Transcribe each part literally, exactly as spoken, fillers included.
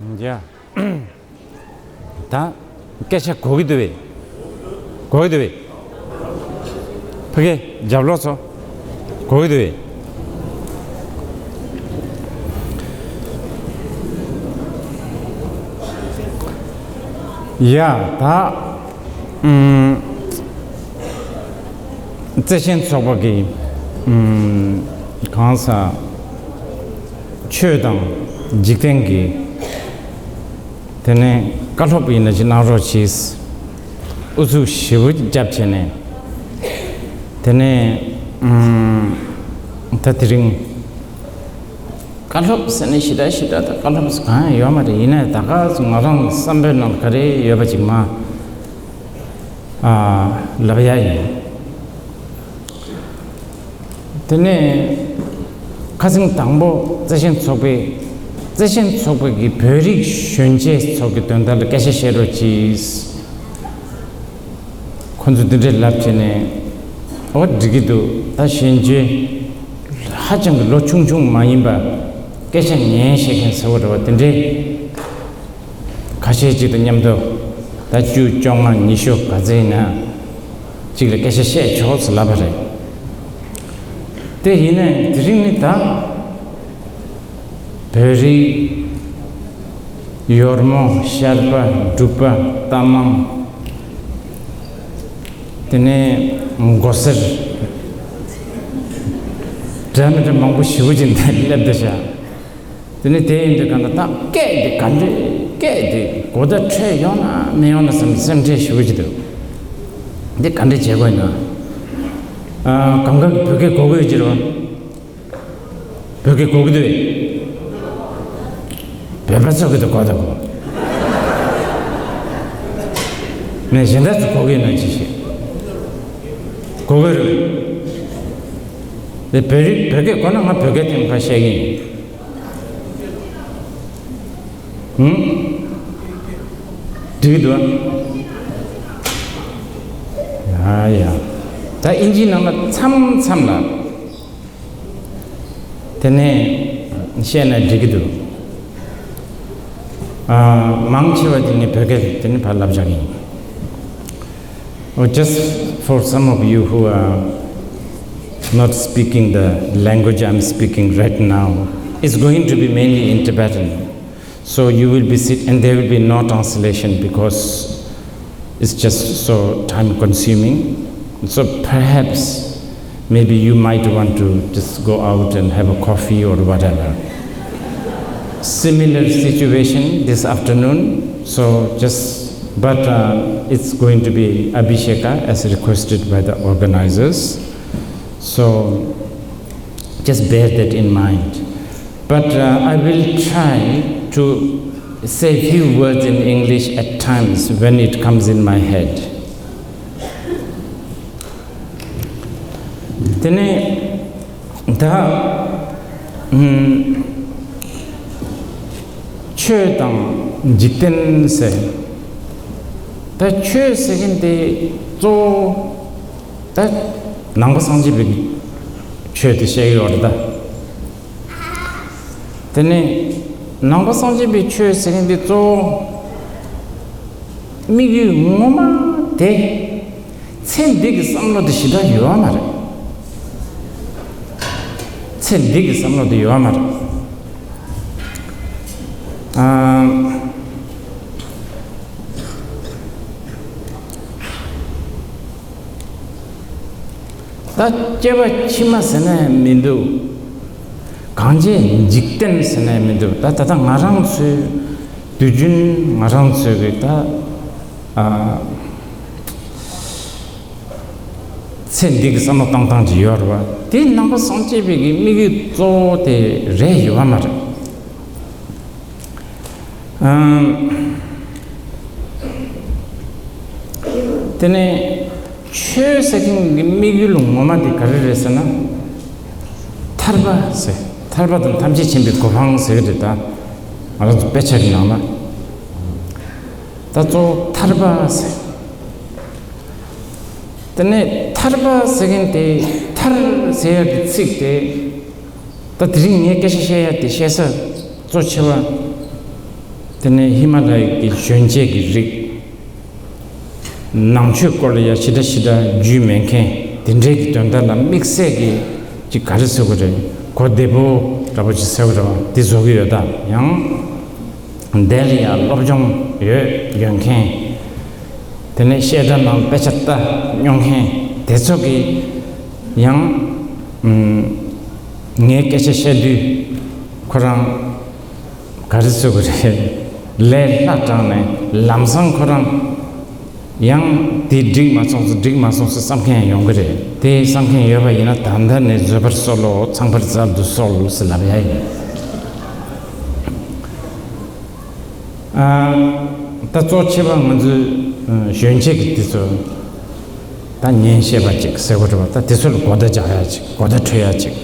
ཡ། ད་སྐད་ཆ་གོ་གི་འདུག་བས། གོ་གི་འདུག་བས། ཕ་གི་རྒྱབ་ལོགས་ཚོ། གོ་གི་འདུག་བས། ཡ། ད་ཨུམ། བརྩེ་ཆེན་ཚོགས་པ་གི་ཨུམ། གང་ཟག་ཆོས་དང་འཇིག་རྟེན་གྱི། དེ་ནས་བཀའ་སློབ་ཡིན་ན་ཅིག་གནང་རོགས་གྱིས། ཨུ་ཚུགས་ཞེ་པོ་རྒྱབ་བྱས་ནས། དེ་ནས་ཨུམ། ད་དེ་རིང་བཀའ་སློབ་ཟེར་ནས་ཞེ་དྲག་ཞེ་དྲག་ད་བཀའ་སློབ་ཟེར་གང་ཡང་ཡོད་མ་རེད། ཡིན་ནའི་ད་ག་ཚོད་ང་རང་གི་བསམ་པའི་ནང་ག་རེ་ཡོད་པ་ཅིག་མ་ཨ་ལབ་ཡ་ཡིན། དེ་ནས་ཁ་སང་དང་པོ་བརྩེ་ཆེན་ཚོགས་པའི། བརྩེ་ཆེན་ཚོགས་པའི་གི་བོད་རིགས་གཞོན་སྐྱེས་ཚོ་གི་དོན་དག་ལ་སྐད་ཆ་བཤད་རོགས་གྱིས། ཁོ་ཚོས་འདི་འདྲས་ལབ་བྱས་ནས། ཨོ་འགྲིག་གི་འདུག་ད་གཞོན་སྐྱེས་ཧ་ཅང་གི་ལོ་ཆུང་ཆུང་མ་ཡིན་པ། སྐད་ཆ་ཉན་ཤེས་མཁན་ཟེར་བ་རེད་བ། དེ་འདྲས་ཁ་ཤས་ཅིག་དང་མཉམ་དུ། ད་བཅུ་བཅོ་ལྔ་ཉི་ཤུ་ག་ཚོད་ཡིན་ན་ཅིག་ལ་སྐད་ཆ་བཤད་ཆོག་ཟེར་ལབ་པ་རེད། དེ་ཡིན་ནའི་དེ་རིང་ནི་ད་བོད་རིགས་ཡོལ་མོ་ཤར་པ་འབྲུག་པ་རྟ་མང་། དེ་ནས་མགོ་སེར། འདྲ་མི་འདྲ་མང་པོ་ཞེ་པོ་ཅིག་འདིར་སླེབས་བསྡད་ཤག་དེ་ནས་དེ་ཡིན་དུས་གང་ལྟར་ད་སྐད་དེ་ག་འདྲས། སྐད་དེ་གོ་བརྡ་འཕྲོད་ཡོང་ན་མི་ཡོང་ན་བསམ་སེམས་ཁྲལ་ཞེ་པོ་ཅིག་འདུག་འདི་ག་འདྲས་བྱེད་དགོས་ན། ཨ། གང་ག་གི་བོད་སྐད་གོ་གི་ཡོད་ཀྱི་རེད་བ། བོད་སྐད་གོ་གི་འདུག་བས། བོད་པ་ཚོ་གི་དུ་གོ་དང་གོ། ངས་གཞན་དག་ཚོ་གོ་གི་ཡོད་ན་ཅི་ཞིག་གོ་གི་རེད། དེ་བོད་རིགས་བོད་སྐད་གོ་ན་ང་བོད་སྐད་ཐེངས་ཁ་བཤད་གི་ཡིན། ཧུམ། འགྲིག་གི་འདུག་ཨ། ཡ་ཡ། ད་ཨིན་ཇིའི་ནང་ལ་མཚམས་མཚམས་ལ། དེ་ནས་བཤད་ན་འགྲིག་གི་འདུག་ཨ། མང་ཆེ་བ་དེ་ནི་བོད་སྐད་དེ་ནི་ཕར་ལབ་བཞག་གི་ཡིན། Oh, just for some of you who are not speaking the language I'm speaking right now, it's going to be mainly in Tibetan. So you will be sit and there will be no translation because it's just so time consuming. So perhaps, maybe you might want to just go out and have a coffee or whatever. Similar situation this afternoon. So just, but uh, it's going to be Abhisheka as requested by the organizers. So just bear that in mind. But uh, I will try to say few words in English at times when it comes in my head. དེ་ནས་ད་ཨུམ། ཆོས་དང་འཇིག་རྟེན་ཟེར། ད་ཆོས་ཟེར་མཁན་དེ་གཙོ་བོ་ད་ནང་པ་སངས་རྒྱས་པའི་ཆོས་དེ་བཤད་ཀྱི་ཡོད་རེད་ད། དེ་ནས་ནང་པ་སངས་རྒྱས་པའི་ཆོས་ཟེར་མཁན་དེ་གཙོ་བོ་དམིགས་ཡུལ་ངོ་མ་དེ་ཚེ་འདི་གི་བསམ་བློ་དེ་ཞེ་དྲག་ཡོད་མ་རེད། ཚེ་འདི་གི་བསམ་བློ་དེ་ཡོད་མ་རེད། ཨ། ད་སྐྱེ་བ་ཕྱི་མ་ཟེར་ན་ཡང་མི་འདུག་གང་ཅི་འཇིག་རྟེན་ཟེར་ན་ཡང་མི་འདུག་ད་ད་ལྟ་ང་རང་ཚོའི་དུས་རྒྱུན་ང་རང་ཚོའི་གི་ད་ཨ་ཚེ་འདི་གི་བསམ་བློ་བཏང་སྟངས་ཅིག་ཡོད་རེད་བ། དེ་ནང་པ་སངས་རྒྱས་པའི་གི་དམིགས་ཡུལ་གཙོ་བོ་དེ་རེད་ཡོད་བ་མ་རེད། ཨམ། དེ་ནས་ཆོས་ཟེར་མཁན་གྱི་དམིགས་ཡུལ་ངོ་མ་དེ་ག་རེ་རེད་ཟེར་ན། ཐར་པ་ཟེར། ཐར་པ་དང་ཐམས་ཅད་མཁྱེན་པའི་གོ་འཕང་ཟེར་གྱི་རེད་ད། ང་རང་ཚོ་དཔེ་ཆ་གི་ནང་ན། ད་གཙོ་བོ་ཐར་པ་ཟེར། དེ་ནས་ཐར་པ་ཟེར་མཁན་དེ་ཐར་ཟེར་ཡག་གི་ཚིག་དེ། ད་དེ་རིང་ངས་སྐད་ཆ་བཤད་ཡ་དེ་བཤད་ས་གཙོ་ཆེ་བ། དེ་ནས་ཧི་མ་ལ་ཡའི་གི་གཞོན་སྐྱེས་ཀྱི་རིགས། ནང་ཆོས་སྐོར་ལ་ཡ་ཞེ་དྲག་ཞེ་དྲག་རྒྱུས་མེད་མཁན་དེ་འདྲའི་གི་དོན་དག་ལ་དམིགས་བསལ་གྱི་ཅིག་ག་རེ་ཟེར་དགོས་རེད། གོ་བདེ་པོ་འདྲ་པོ་ཅིག་ཟེར་དགོས་རེད་པ། དེ་བཟོ་གི་ཡོད་ད། ཡང་དེ་ལ་ཡ་སློབ་སྦྱོང་ཡོད་ཡོད་མཁན། དེ་ནས་བཤད་གྲྭ་ནང་དཔེ་ཆ་ལྟ་མྱོང་མཁན་དེ་ཚོ་གི་ཡང་ངའི་སྐད་ཆ་བཤད་དུས་ཁོ་རང་ག་རེ་ཟེར་དགོས་རེད། ལས་སླ་དྲགས་ནས་ལམ་སང་ཁོ་རང་ཡང་དེ་འགྲིག་མ་སོང་ཙང་འགྲིག་མ་སོང་ཟེར་བསམ་མཁན་ཡོང་གི་རེད། དེ་བསམ་མཁན་ཡོད་པ་ཡིན་ན་ད་ལྟ་ནས་བཟོད་པར་གསོལ་ལོ། ཚངས་པར་སྩལ་དུ་གསོལ་ཟེར་ལབ་ཡ་ཡིན། ཨ། ད་གཙོ་ཆེ་བ་ང་ཚོའི་གཞོན་སྐྱེས་ཀྱི་དེ་ཚོ་ད་ཉན་ཤེས་པ་ཅིག་ཟེར་དགོས་རེད་པ། ད་དེ་ཚོ་ལ་གོ་བརྡ་རྒྱག་ཡ་ཅིག་གོ་བརྡ་འཕྲོད་ཡ་ཅིག་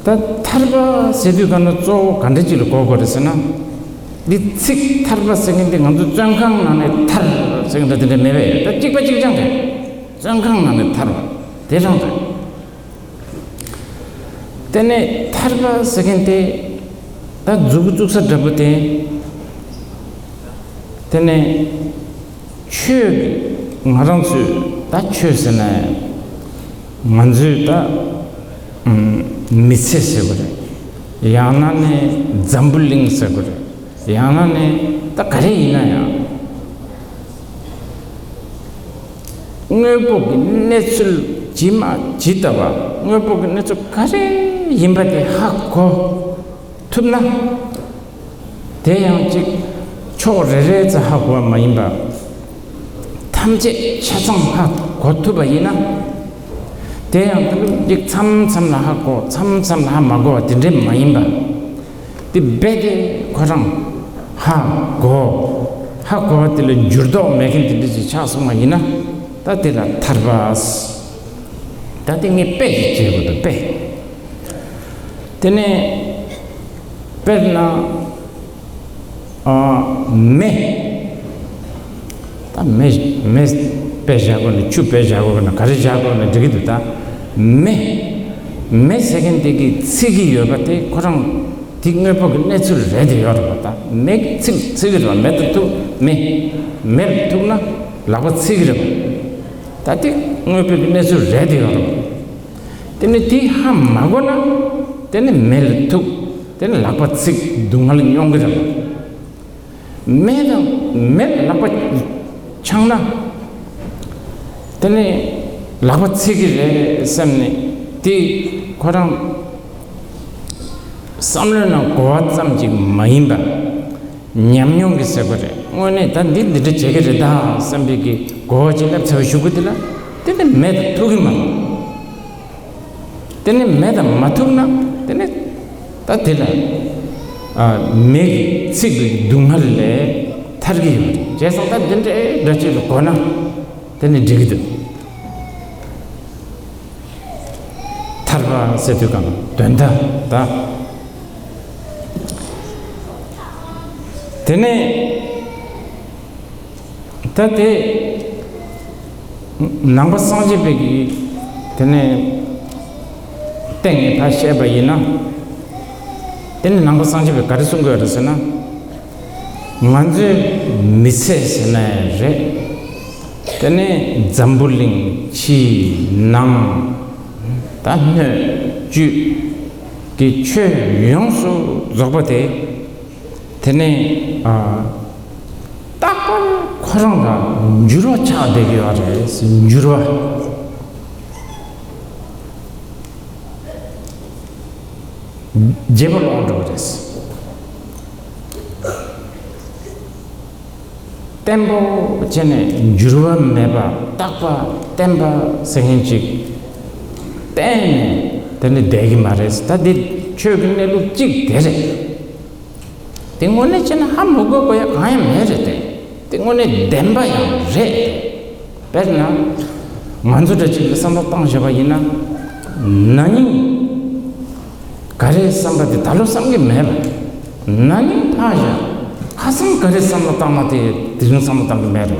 ད་ཐར་པ་ཟེར་དུས་ག་ན་གཙོ་བོ་ག་འདྲ་ཅིག་ལ་གོ་དགོས་རེད་ཟེར་ན། འདི་ཚིག་ཐར་པ་ཟེར་མཁན་དེ་ང་ཚོ་བཙོན་ཁང་ནང་ནས་ཐར་ཟེར་མཁན་འདྲ་དེ་འདྲ་མེད་པས། ད་གཅིག་པ་གཅིག་རྐྱང་རེད། བཙོན་ཁང་ནང་ནས་ཐར་བ་དེ་རང་རེད། དེ་ནས་ཐར་པ་ཟེར་མཁན་དེ་ད་མཛུབ་གུ་བཙུགས་ས་འདྲ་པོ་དེ། དེ་ནས་ཆོས་ཀྱི་ང་རང་ཚོས་ད་ཆོས་ཟེར་ན་ང་ཚོས་ད་མི་ཚེ་ཟེར་དགོས་རེད། ཡང་ན་ནི་འཛམ་བུ་གླིང་ཟེར་དགོས་རེད། ཡང་ན་ནི་ད་ག་རེ་ཡིན་ན་ཡང་། དངོས་པོ་གི་གནས་ཚུལ་ཇི་མ་ཇི་ལྟ་བ། དངོས་པོ་གི་གནས་ཚུལ་ག་རེ་ཡིན་པ་དེ་ཧ་གོ་ཐུབ་ན། དེ་ཡང་གཅིག་ཕྱོགས་རེ་རེ་ཙམ་ཧ་གོ་བ་མ་ཡིན་པ། ཐམས་ཅད་ཆ་ཚང་ཧ་གོ་ཐུབ་པ་ཡིན་ན། དེ་ཡང་ད་ལུགས་གཅིག་མཚམས་མཚམས་ལ་ཧ་གོ་མཚམས་མཚམས་ལ་ཧ་མ་གོ་བ་དེ་འདྲས་མ་ཡིན་པ། དེ་རྦད་དེ་ཁོ་རང་ཧ་གོ་ཧ་གོ་བ་དེ་ལ་འགྱུར་ལྡོག་མེད་མཁན་དེ་འདྲ་ཅིག་ཆགས་སོང་བ་ཡིན་ན། ད་དེ་ལ་ཐར་པ། ད་དེ་ངས་དཔེ་ཞིག་བྱེད་དགོས་འདུག་དཔེ། དེ་ནས་དཔེར་ན། ཨ། མེ། ད་མེ་མེ་དཔེ་བཞག་དགོས་ན་ཆུ་དཔེ་བཞག་དགོས་ན་ག་རེ་བཞག་དགོས་ན་འགྲིག་གི་འདུག་ད་མེ། མེ་ཟེར་མཁན་དེ་གི་ཚིག་གི་ཡོད་པ་དེ་ཁོ་རང་དེ་དངོས་པོ་གི་གནས་ཚུལ་རེད་དེ་ཡོད་རེད་པ། ད་མེ་གི་ཚིག་ཚིག་གི་རེད་པ། མེ་དང་ཐུག་མེ། མེ་ལ་ཐུག་ན་ལག་པ་ཚིག་གི་རེད་པ། ད་དེ་དངོས་པོ་གི་གནས་ཚུལ་རེད་དེ་ཡོད་རེད་པ། དེ་ནི་དེ་ཧ་མ་གོ་ན་དེ་ནི་མེ་ལ་ཐུག་དེ་ནི་ལག་པ་ཚིག་སྡུག་བསྔལ་མྱོང་གི་རེད་པ། མེ་དང་མེ་ལ་ལག་པ་འཆང་ན། དེ་ནི་ལག་པ་ཚིག་གི་རེད་བསམ་ནས་དེ་ཁོ་རང་བསམ་བློའི་ནང་གོ་བ་ཙམ་ཅིག་མ་ཡིན་པ། ཉམས་མྱོང་གི་ཟེར་དགོས་རེད། དངོས་གནས་ད་འདི་འདི་འདྲ་བྱེད་ཀྱི་རེད་ད་བསམ་པའི་གི་གོ་བ་ཅིག་སླེབས་ཚར་བའི་གཞུག་གུ་དེ་ལ་དེ་ནི་མེ་དང་ཐུག་གི་མ་རེད། དེ་ནི་མེ་དང་མ་ཐུག་ན་དེ་ནི་ད་དེ་ལ་ཨ་མེ་གི་ཚིག་གི་སྡུག་བསྔལ་ལས་ཐར་གི་ཡོད་རེད། བྱས་ཙང་ད་འདི་འདྲའི་འདྲ་ཅིག་ལ་གོ་ན་དེ་ནི་འགྲིག་གི་འདུག་ཐར་པ་ཟེར་དུས་གང་དོན་དག་ད། དེ་ནས། ད་དེ། ནང་པ་སངས་རྒྱས་པའི་གི། དེ་ནས། སྟེང་ནས་ཕར་བཤད་པ་ཡིན་ན། དེ་ནས་ནང་པ་སངས་རྒྱས་པས་ག་རེ་གསུང་གི་ཡོད་རེད་ཟེར་ན། ང་ཚོའི་མི་ཚེ་ཟེར་ན་རེད། དེ་ནས་འཛམ་བུ་གླིང་ཕྱི་ནང་། ད་སྣོད་བཅུད་ཀྱི་ཆོས་ཡོངས་སུ་རྫོགས་པ་དེ། དེ་ནས་ཨ། རྟག་པར་ཁོ་རང་ལ་འགྱུར་བ་ཆགས་བསྡད་ཀྱི་ཡོད་རེད། འགྱུར་བ། བརྗེ་པོ་ལོག་འགྲོ་གི་རེད། བརྟན་པོ་བྱས་ནས་འགྱུར་བ་མེད་པ་རྟག་པ་བརྟན་པ་ཟེར་མཁན་ཅིག་གཏན་ནས་དེ་ནི་བསྡད་ཀྱི་མ་རེད། ད་འདི་ཆོས་ཀྱི་གནས་ལུགས་གཅིག་དེ་རེད། དེ་དངོས་གནས་བྱས་ན་ཧ་མི་གོ་དགོས་ཡ་གང་ཡང་མེད་རེད་དེ། དེ་དངོས་གནས་བདེན་པ་ཡང་རེད་དེ། དཔེར་ན། ང་ཚོ་འདྲ་གཅིག་ལ་བསམ་བློ་བཏང་བཞག་པ་ཡིན་ན། ན་ནིང་ག་རེ་བསམ་པ་དེ་ད་ལོ་བསམ་གྱི་མེད་པ། ན་ནིང་ཕར་བཞག་ཁ་སང་ག་རེ་བསམ་བློ་བཏང་ན་དེ་དེ་རིང་བསམ་བློ་བཏང་གི་མེད་རེད་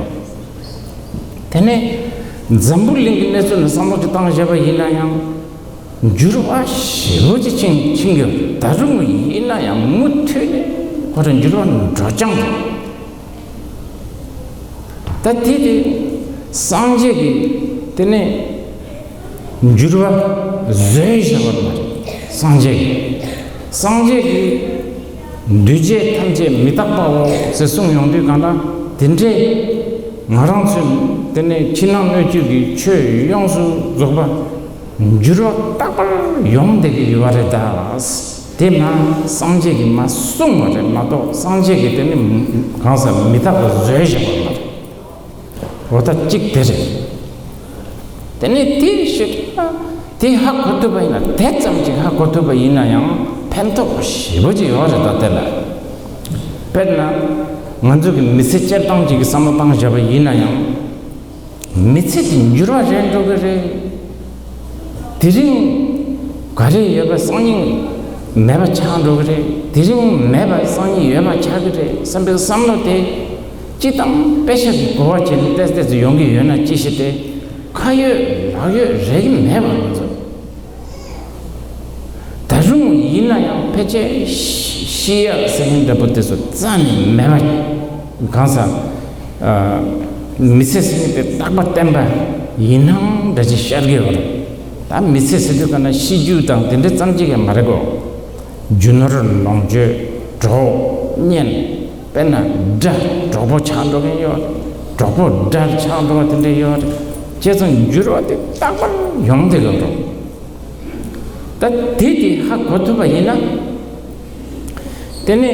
པ། དེ་ནས་འཛམ་བུ་གླིང་གི་གནས་ཚུལ་ལ་བསམ་བློ་ཅིག་བཏང་བཞག་པ་ཡིན་ན་ཡང་། འགྱུར་བ་ཞེ་པོ་ཅིག་ཕྱིན་ཕྱིན་ཡོད། ད་རུང་ཡིན་ན་ཡང་མུ་མཐུད་ནས་ ཁོ་རང་འགྱུར་བ་འགྲོ་རྐྱང་རེད། ད་དེ་དེ་སངས་རྒྱས་ཀྱི་དེ་ནས་འགྱུར་བ་བཟོས་བཞག་པ་མ་རེད། སངས་རྒྱས་ཀྱི་སངས་རྒྱས་ཀྱི་འདུས་བྱས་ཐམས་ཅད་མི་རྟག་པའོ་ཟེར་གསུངས་ཡོང་དུས་གང་ལ་དེ་འདྲའི་ང་རང་ཚོའི་དེ་ནས་ཕྱི་ནང་སྣོད་བཅུད་ཀྱི་ཆོས་ཡོངས་སུ་རྫོགས་པ་འགྱུར་བ་རྟག་པར་ཡོང་བསྡད་ཀྱི་ཡོད་པ་རེད་ད། དེ་མ་སངས་རྒྱས་ཀྱིས་མ་གསུངས་པ་རེད་མ་གཏོགས་སངས་རྒྱས་ཀྱིས་དེ་ནི་གང་ཟག་མི་རྟག་པ་བཟོས་བཞག་པ་མ་རེད། འོ་ད་གཅིག་དེ་རེད། དེ་ནས་དེ་ཤོད་ན་དེ་ཧ་གོ་ཐུབ་པ་ཡིན་ན་དེ་ཙམ་ཅིག་ཧ་གོ་ཐུབ་པ་ཡིན་ན་ཡང་ཕན་ཐོགས་ཞེ་པོ་ཅིག་ཡོད་རེད་ད་དེ་ལ། དཔེར་ན་ང་ཚོ་གི་མི་ཚེ་སྐྱེལ་སྟངས་ཅིག་གི་བསམ་བློ་བཏང་བཞག་པ་ཡིན་ན་ཡང་། མི་ཚེ་འདི་འགྱུར་བ་རེད་འགྲོ་གི་རེད། དེ་རིང་ག་རེ་ཡོད་པ་སང་ཉིན་མེད་པ་ཆགས་འགྲོ་གི་རེད། དེ་རིང་མེད་པ་སང་ཉིན་ཡོད་པ་ཆགས་ཀྱི་རེད་བསམ་པའི་བསམ་བློ་དེ་སྤྱི་དང་དཔེ་ཆ་གི་གོ་བ་བྱས་ནས་ཏོག་ཙམ་ཡོང་གི་ཡོད་ན་ཅི་ཞིག་དེ་ཁ་ཡོད་ལག་ཡོད་རེད་གི་མེད་པ་ང་ཚོ། ད་རུང་ཡིན་ན་ཡང་ཕལ་ཆེར་ཤི་ཤི་ཡག་ཟེར་མཁན་འདྲ་པོ་དེ་ཚོ་རྩ་ནས་མེད་པ་གང་ཟག་མི་ཚེ་ཟེར་མཁན་དེ་རྟག་པ་བརྟན་པ་ཡིན་ནའང་འདྲ་ཅིག་ཤར་གི་ཡོད་རེད། ད་མི་ཚེ་ཟེར་དུས་ག་ན་ཤི་རྒྱུ་དང་དེ་འདྲ་ཙམ་ཅིག་ཡང་མ་རེད་གོ། རྒྱུ་ནོར་ལོངས་སྤྱོད་གྲོགས་གཉེན། དཔེར་ན་དགྲ་གྲོགས་པོ་ཆགས་འགྲོ་མཁན་ཡོད་རེད། གྲོགས་པོ་དགྲ་ཆགས་འགྲོ་བ་དེ་འདྲ་ཡོད་རེད། བྱས་ཙང་འགྱུར་བ་དེ་རྟག་པར་ཡོང་བསྡད་ཀྱི་ཡོད་རེད། ད་དེ་དེ་ཧ་གོ་ཐུབ་པ་ཡིན་ན། དེ་ནས་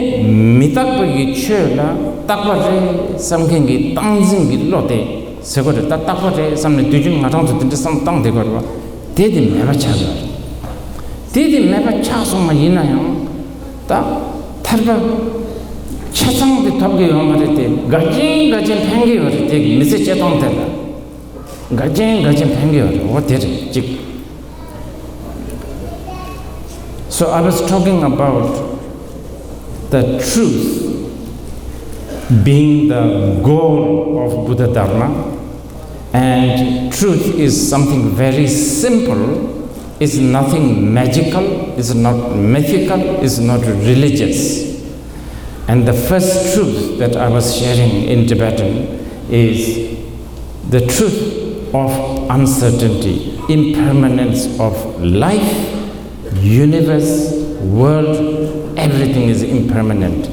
མི་རྟག་པ་གི་ཆོས་ལ་རྟག་པ་རེད་བསམ་མཁན་གྱི་སྟངས་འཛིན་གྱི་བློ་དེ་ཟེར་གོ་རེད། ད་རྟག་པ་རེད་བསམ་ནས་དུས་རྒྱུན་ང་རང་ཚོ་དེ་འདྲ་བསམ་བཏང་བསྡད་གོ་རེད་བ། དེ་དེ་མེད་པ་ཆགས་ཡོད་རེད། དེ་དེ་མེད་པ་ཆགས་སོང་བ་ཡིན་ན་ཡང་། ད་ཐར་པ་ཆ་ཚང་དེ་ཐོབ་ཀྱི་ཡོད་མ་རེད་དེ་འགལ་རྐྱེན་འགལ་རྐྱེན་ཕན་གྱི་ཡོད་རེད། དེ་མི་ཚེ་སྐྱེལ་སྟངས་དེ་ལ་འགལ་རྐྱེན་འགལ་རྐྱེན་ཕན་གྱི་ཡོད་རེད། འོ་དེ་རེད་གཅིག So I was talking about the truth being the goal of Buddha Dharma, and truth is something very simple, it's nothing magical, it's not mythical, it's not religious. And the first truth that I was sharing in Tibetan is the truth of uncertainty, impermanence of life, universe, world, everything is impermanent.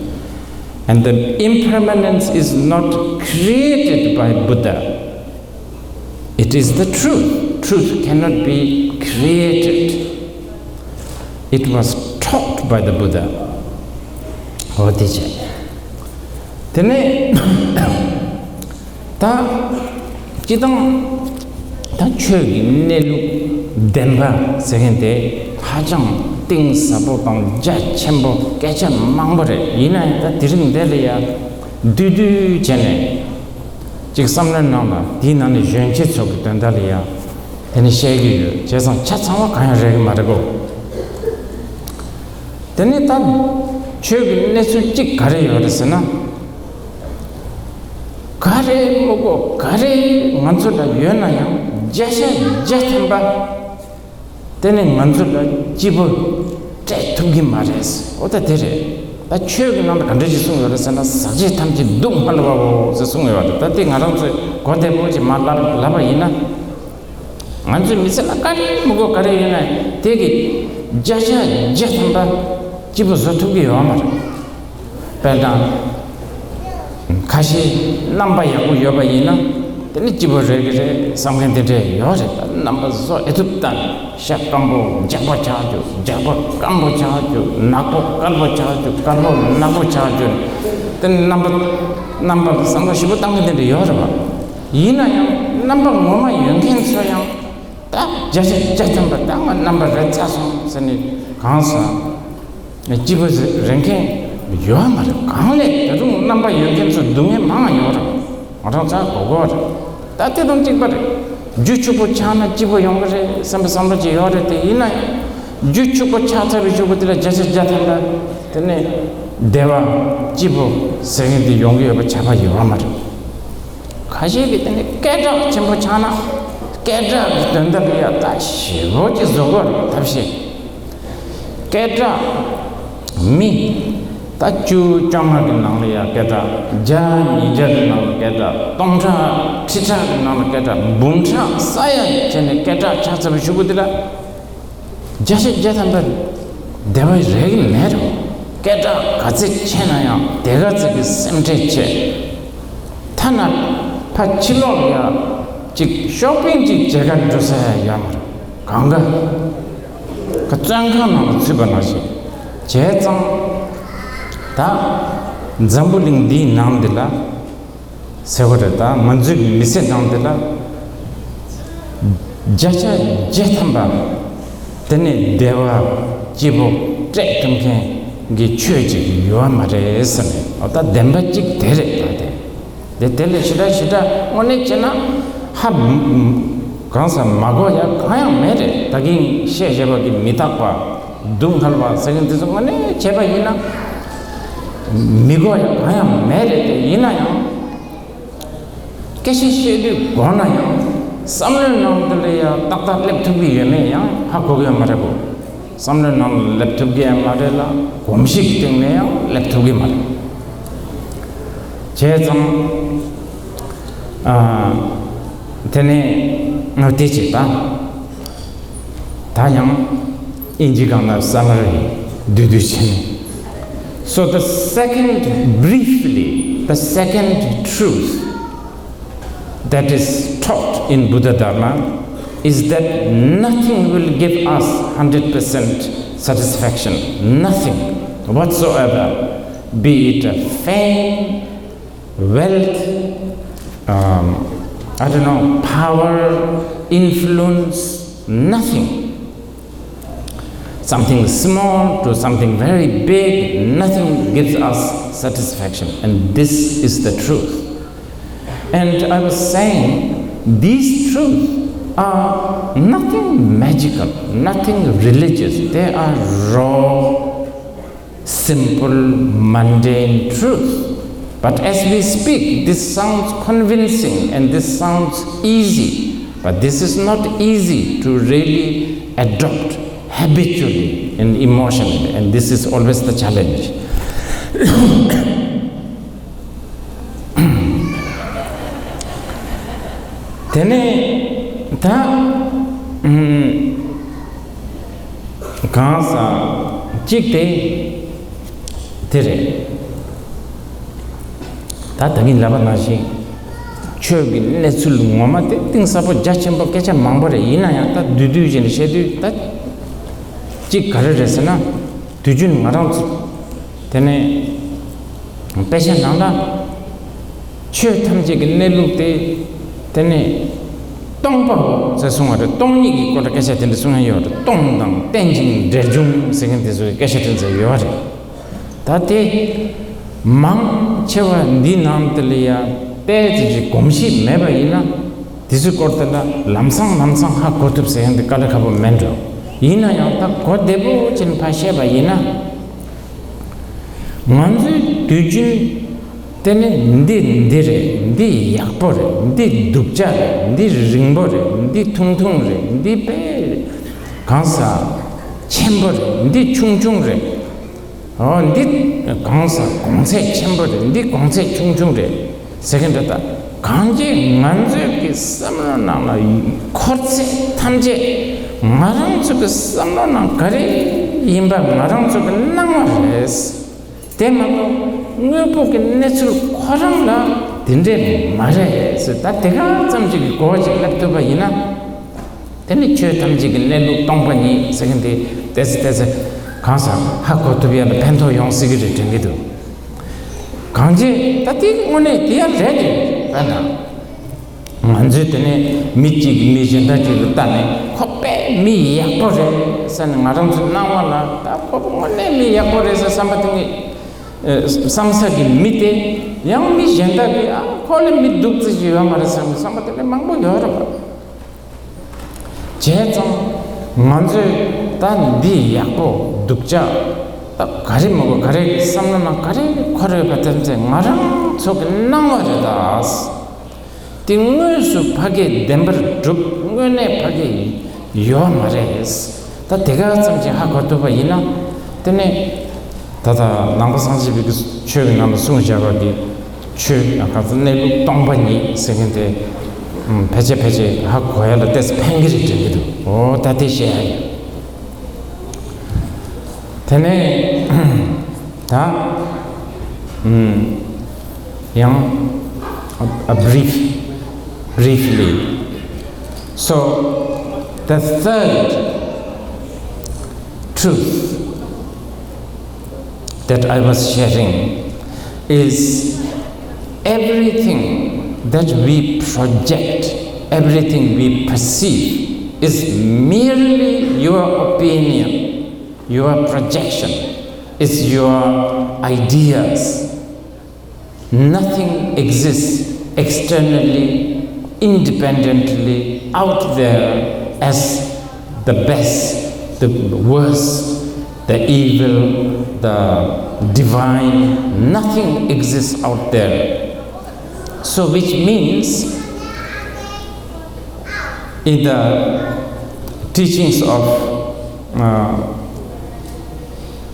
And the impermanence is not created by Buddha. It is the truth. Truth cannot be created. It was taught by the Buddha. འོ་དེ་བྱས། དེ་ནས་ད་སྤྱི་བཏང་ད་ཆོས་ཀྱི་གནས་ལུགས་བདེན་པ་ཟེར་མཁན་དེ་ཧ་ཅང་གཏིང་ཟབ་པོ་དང་རྒྱ་ཆེན་པོ་སྐད་ཆ་མང་པོ་རེད། ཡིན་ན་ཡང་ད་དེ་རིང་འདི་ལ་ཡ་བསྡུས་བསྡུས་བྱས་ནས། ཅིག་བསམ་བློའི་ནང་ལ་དེའི་ནང་ནས་གཞོན་སྐྱེས་ཚོ་གི་དོན་དག་ལ་ཡང་དེ་ནས་བཤད་ཀྱི་ཡོད། བྱས་ཙང་ཆ་ཚང་བ་གང་ཡང་རེག་གི་མ་རེད་གོ། དེ་ནས་ད་ཆོས་ཀྱི་གནས་ཚུལ་གཅིག་ག་རེ་ཡོད་རེད་ཟེར་ན། ག་རེ་མི་གོ་ག་རེ་ང་ཚོ་ལ་ཡོད་ན་ཡང་བརྒྱ་ཆ་བརྒྱ་ཐམ་པ། དེ་ནི་ང་ཚོ་ལ་སྐྱིད་པོ་སྤྲད་ཐུབ་ཀྱི་མ་རེད། འོ་ད་དེ་རེད། ད་ཆོས་ཀྱི་ནང་དུ་ག་འདྲ་ཞིག་གསུངས་ཡོད་རེད་ཟེར་ན། ཟག་བཅས་ཐམས་ཅད་སྡུག་བསྔལ་བའོ་ཟེར་གསུངས་ཡོད་རེད། ད་དེ་ང་རང་ཚོས་གོ་བདེ་པོ་ཅིག་མ་ལབ་ལབ་པ་ཡིན་ན། ང་ཚོའི་མི་ཚེ་ལ་ག་རེ་མི་དགོས་ག་རེ་ཡིན་ན་དེ་གི་བརྒྱ་ཆ་བརྒྱ་ཐམ་པ་སྐྱིད་པོ་བཟོ་ཐུབ་ཀྱི་ཡོད་མ་རེད། དཔེར་ན། ཁ་ཤས་རྣམ་པ་ཡག་པོ་ཡོད་པ་ཡིན་ན་དེ་ནི་སྐྱིད་པོ་རེད་ཀྱི་རེད་བསམ་མཁན་དེ་འདྲས་ཡོད་རེད། ད་རྣམ་པ་བཟོ་ཨེ་ཐུབ་ད། ཤ་སྐམ་པོ་ལྗགས་པ་ཆགས་རྒྱུ། ལྗགས་པ་སྐམ་པོ་ཆགས་རྒྱུ། ནག་པོ་དཀར་པོ་ཆགས་རྒྱུ། དཀར་པོ་ནག་པོ་ཆགས་རྒྱུ། དེ་ནི་རྣམ་པ་རྣམ་པ་བསམ་བློ་ཞིབ་པོ་བཏང་མཁན་དེ་འདྲས་ཡོད་རེད་བ། ཡིན་ན་ཡང་རྣམ་པ་ངོ་མ་ཡོད་མཁན་ཚོ་ཡང་ད་བརྒྱ་ཆ་བརྒྱ་ཐམ་པ་ད་ང་རྣམ་པ་རེད་ཚར་སོང་ཟེར་ནས་གང་ཟག་སྐྱིད་པོ་རེད་མཁན་ཡོད་མ་རེད། གང་ལས་ད་དུང་རྣམ་པ་ཡོད་མཁན་ཚོ་སྡུག་བསྔལ་མང་ཡོད་རེད། ང་རང་ཚོ་གོ་གོ་རེད། ད་དེ་དང་གཅིག་པ་རེད། རྒྱུ་ཕྱུག་པོ་ཆགས་ན་སྐྱིད་པོ་ཡོང་གི་རེད་བསམ་པའི་བསམ་བློ་ཅིག་ཡོད་རེད། དེ་ཡིན་ན་ཡང་རྒྱུ་ཕྱུག་པོ་ཆགས་ཚར་བའི་གཞུག་གུ་དེ་ལ་བརྒྱ་ཆ་བརྒྱ་ཐམ་པ་དེ་ནས་བདེ་བ་སྐྱིད་པོ་ཟེར་མཁན་དེ་ཡོང་གི་ཡོད་པ་ཁྱབ་པ་ཡོད་མ་རེད། ཁ་ཤས་ཀྱིས་དེ་ནི་སྐད་གྲགས་ཆེན་པོ་ཆགས་ན་སྐད་གྲགས་ཀྱི་དོན་དག་ལ་ཡ་ད་ཞེ་པོ་ཅིག་བཟོ་དགོས་རེད། ཐབས་ཤེས་སྐད་གྲགས་མི་ ད་བཅུ་བཅོ་ལྔ་གི་ནང་ལ་ཡང་སྐད་གྲགས། བརྒྱ་ཉིས་བརྒྱ་གི་ནང་ལ་སྐད་གྲགས། སྟོང་ཕྲག་ཁྲི་ཕྲག་གི་ནང་ལ་སྐད་གྲགས། འབུམ་ཕྲག་ས་ཡ་བྱས་ནས་སྐད་གྲགས་ཆགས་ཚར་བའི་གཞུག་གུ་དེ་ལ་བརྒྱ་ཆ་བརྒྱ་ཐམ་པ་བདེ་བ་རེག་གི་མེད་རེད། སྐད་གྲགས་ག་ཚད་ཆེ་ན་ཡང་དེ་ག་ཚད་ཀྱི་སེམས་ཁྲལ་ཆེ། ཐ་ན་ཕ་ཕྱི་ལོགས་ལ་ཡ་ཅིག་ཤོ་པིང་ཅིག་བྱེད་ག་འགྲོ་ས་ཡ་ཡོད་མ་རེད། གང་ག་ག་བཙོན་ཁང་ནང་ལ་ཚུད་པ་ནང་བཞིན་བྱས་ཙང་། ད་འཛམ་བུ་གླིང་འདིའི་ནང་འདི་ལ་ཟེར་བ་རེད། ད་ང་ཚོའི་མི་ཚེ་ནང་འདི་ལ་བརྒྱ་ཆ་བརྒྱ་ཐམ་པ་དེ་ནས་བདེ་བ་སྐྱིད་པོ་སྤྲད་ཐུབ་མཁན་གྱི་ཆོས་ཅིག་ཡོད་མ་རེད་ཟེར་ནས། འོ་ད་བདེན་པ་གཅིག་དེ་རེད། ད་དེ་དེ་དེ་ལས་ཞེ་དྲག་ཞེ་དྲག་དངོས་གནས་བྱས་ན་ཧ་གང་ས་མ་གོ་ཡ་གང་ཡང་མེད་རེད། ད་གིན་བཤད་བཞག་པ་གི་མི་རྟག་པ་སྡུག་བསྔལ་བ་ཟེར་མཁན་དེ་ཚོ་དངོས་གནས་བྱས་པ་ཡིན་ན་མི་གོ་ཡ་གང་ཡང་མེད་རེད། དེ་ཡིན་ན་ཡང་སྐད་ཆ་བཤད་དུས་གོ་ན་ཡང་བསམ་བློའི་ནང་དུ་ལ་ཡ་ཏག་ཏག་སླེབས་ཐུབ་ཀྱི་ཡོད་མེད་ཡང་ཧ་གོ་གི་ཡོད་མ་རེད་གོ། བསམ་བློའི་ནང་ལ་སླེབས་ཐུབ་ཀྱི་ཡང་མ་རེད་ལ། གོམས་གཤིས་ཀྱི་སྟེང་ནས་ཡང་སླེབས་ཐུབ་ཀྱི་མ་རེད། བྱས་ཙང་། ཨ། དེ་ནས་ང་དེ་བྱེད་དང་། ད་ཡང་ཨིན་ཇི་སྒང་ལ་སམ་མ་རི་བསྡུས་བསྡུས་བྱས་ནས། So the second, briefly, the second truth that is taught in Buddha Dharma is that nothing will give us hundred percent satisfaction, nothing whatsoever, be it a fame, wealth, um, I don't know, power, influence, nothing. Something small to something very big, nothing gives us satisfaction. And this is the truth. And I was saying, these truths are nothing magical, nothing religious. They are raw, simple, mundane truths. But as we speak, this sounds convincing and this sounds easy. But this is not easy to really adopt habitually and emotionally. And this is always the challenge. དེ་ནས་ད། ཨུམ། གང་ཟག་གཅིག་དེ་དེ་རེད། ད་ད་གིན་ལབ་པ་ནང་བཞིན་ཆོས་ཀྱི་གནས་ཚུལ་ངོ་མ་དེ་གཏིང་ཟབ་པོ་རྒྱ་ཆེན་པོ་སྐད་ཆ་མང་པོ་རེད། ཡིན་ན་ཡང་ད་བསྡུས་བསྡུས་བྱས་ནས་བཤད་དུས་ད་གཅིག་ག་རེ་རེད་ཟེར་ན། དུས་རྒྱུན་ང་རང་ཚོ་དེ་ནས་དཔེ་ཆ་ནང་ལ་ཆོས་ཐམས་ཅད་ཀྱི་གནས་ལུགས་དེ་དེ་ནས་སྟོང་པའོ་ཟེར་གསུང་བ་རེད། སྟོང་ཉིད་ཀྱི་སྐོར་ལ་སྐད་ཆ་དེ་འདྲ་གསུང་ཡ་ཡོད་རེད། སྟོང་དང་རྟེན་ཅིང་འབྲེལ་འབྱུང་ཟེར་མཁན་དེ་ཚོའི་སྐད་ཆ་དེ་ཚོ་ཡོད་རེད། ད་དེ་མང་ཆེ་བ་འདི་ནང་དེ་ལ་ཡ་དཔེ་དེ་ཅིག་གོམས་གཤིས་མེད་པ་ཡིན་ན། དེ་ཚོའི་སྐོར་དེ་ལ་ལམ་སང་ལམ་སང་ཧ་གོ་ཐུབ་ཟེར་ཡང་དེ་དཀའ་ལས་ཁག་པོ་མིན་འགྲོ། ཡིན་ན་ཡང་ད་གོ་བདེ་པོ་ཅིག་ཕར་བཤད་པ་ཡིན་ན། ང་ཚོའི་དུས་རྒྱུན་དེ་ནི་འདི་འདི་རེད། འདི་ཡག་པོ་རེད། འདི་སྡུག་ཅག་རེད། འདི་རིང་པོ་རེད། འདི་ཐུང་ཐུང་རེད། འདི་དཔེ་གང་ཟག་ཆེན་པོ་རེད། འདི་ཆུང་ཆུང་རེད། ཨོ་འདི་གང་ཟག་གོང་ཚད་ཆེན་པོ་རེད། འདི་གོང་ཚད་ཆུང་ཆུང་རེད་ཟེར་གི་འདུག་ད་གང་ཅི་ང་ཚོའི་གི་བསམ་བློ་ནང་ལ་འཁོར་ཚད་ཐམས་ཅད་ང་རང་ཚོ་གི་བསམ་བློ་ནང་ག་རེ་ཡིན་པ་ང་རང་ཚོ་གི་སྣང་བ་རེད། དེ་མ་གཏོགས་དངོས་པོ་གི་གནས་ཚུལ་ཁོ་རང་ལ་དེ་འདྲས་མ་རེད་ཟེར། ད་དེ་ག་ཙམ་ཅིག་གི་གོ་བ་ཅིག་སླེབས་ཐུབ་པ་ཡིན་ན། དེ་ནི་ཆོས་ཐམས་ཅད་ཀྱི་གནས་ལུགས་སྟོང་པ་ཉིད་ཟེར་མཁན་དེ་ཏོག་ཙམ་ཏོག་ཙམ་གང་ཟག་ཧ་གོ་ཐུབ་ཡ་ལ་ཕན་ཐོགས་ཡོང་སྲིད་ཀྱི་རེད་དྲན་གྱི་འདུག་གང་ཅི་ད་དེ་དངོས་གནས་དེ་ཡང་རེད་དེ་ད་ན། ང་ཚོས་དེ་ནས་མི་གཅིག་གིས་མི་གཞན་དག་ཅིག་ལ་ལྟ་ནས་ཁོ་དཔེ་མི་ཡག་པོ་རེད་ཟེར་ནས་ང་རང་ཚོའི་སྣང་བ་ལ་ད་ཁོ་དངོས་གནས་མི་ཡག་པོ་རེད་ཟེར་བསམ་པ་དེ་ངས་བསམ་ས་གི་མི་དེ་ཡང་མི་གཞན་དག་གིས་ཨ་ཁོ་ལས་མི་སྡུག་ཙི་ཞིག་ཡོད་མ་རེད་བསམ་བསམ་པ་དེ་འདྲ་མང་པོ་ཡོད་རེད་པ། བྱས་ཙང་ང་ཚོས་ད་འདི་ཡག་པོ་སྡུག་ཅག་ད་ག་རེ་མ་གོ་ག་རེ་བསམ་བློ་ནང་ག་རེ་འཁོར་ཡོད་པ་དེ་ཚོ་ང་རང་ཚོ་གི་སྣང་བ་རེད་ད། དེ་དངོས་སུ་ཕ་གིའི་བདེན་པར་གྲུབ་དངོས་གནས་ཕ་གི་ཡོད་མ་རེད། ད་དེ་ག་ཙམ་གྱིས་ཧ་གོ་ཐུབ་པ་ཡིན་ན་དེ་ནས་ད། ད་ལྟ་ནང་པ་སངས་རྒྱས་པའི་ཆོས་ཀྱི་ནང་ལ་གསུངས་བཞག་པ་གི་ཆོས་ཡང་ག་ཚོད་གནས་ལུགས་སྟོང་པ་ཉིད་ཟེར་མཁན་དེ་ཕལ་ཆེར་ཕལ་ཆེར་ཧ་གོ་ཡ་ལ་ཏོག་ཙམ་ཕན་གྱི་རེད་དྲན་གྱི་འདུག་འོ་ད་དེ་བཤད་ཡ་ཡིན། དེ་ནས་ད་ཡང་a brief, briefly. So the third truth that I was sharing is everything that we project, everything we perceive is merely your opinion, your projection, is your ideas. Nothing exists externally, independently, out there as the best, the worst, the evil, the divine. Nothing exists out there. So, which means, in the teachings of uh,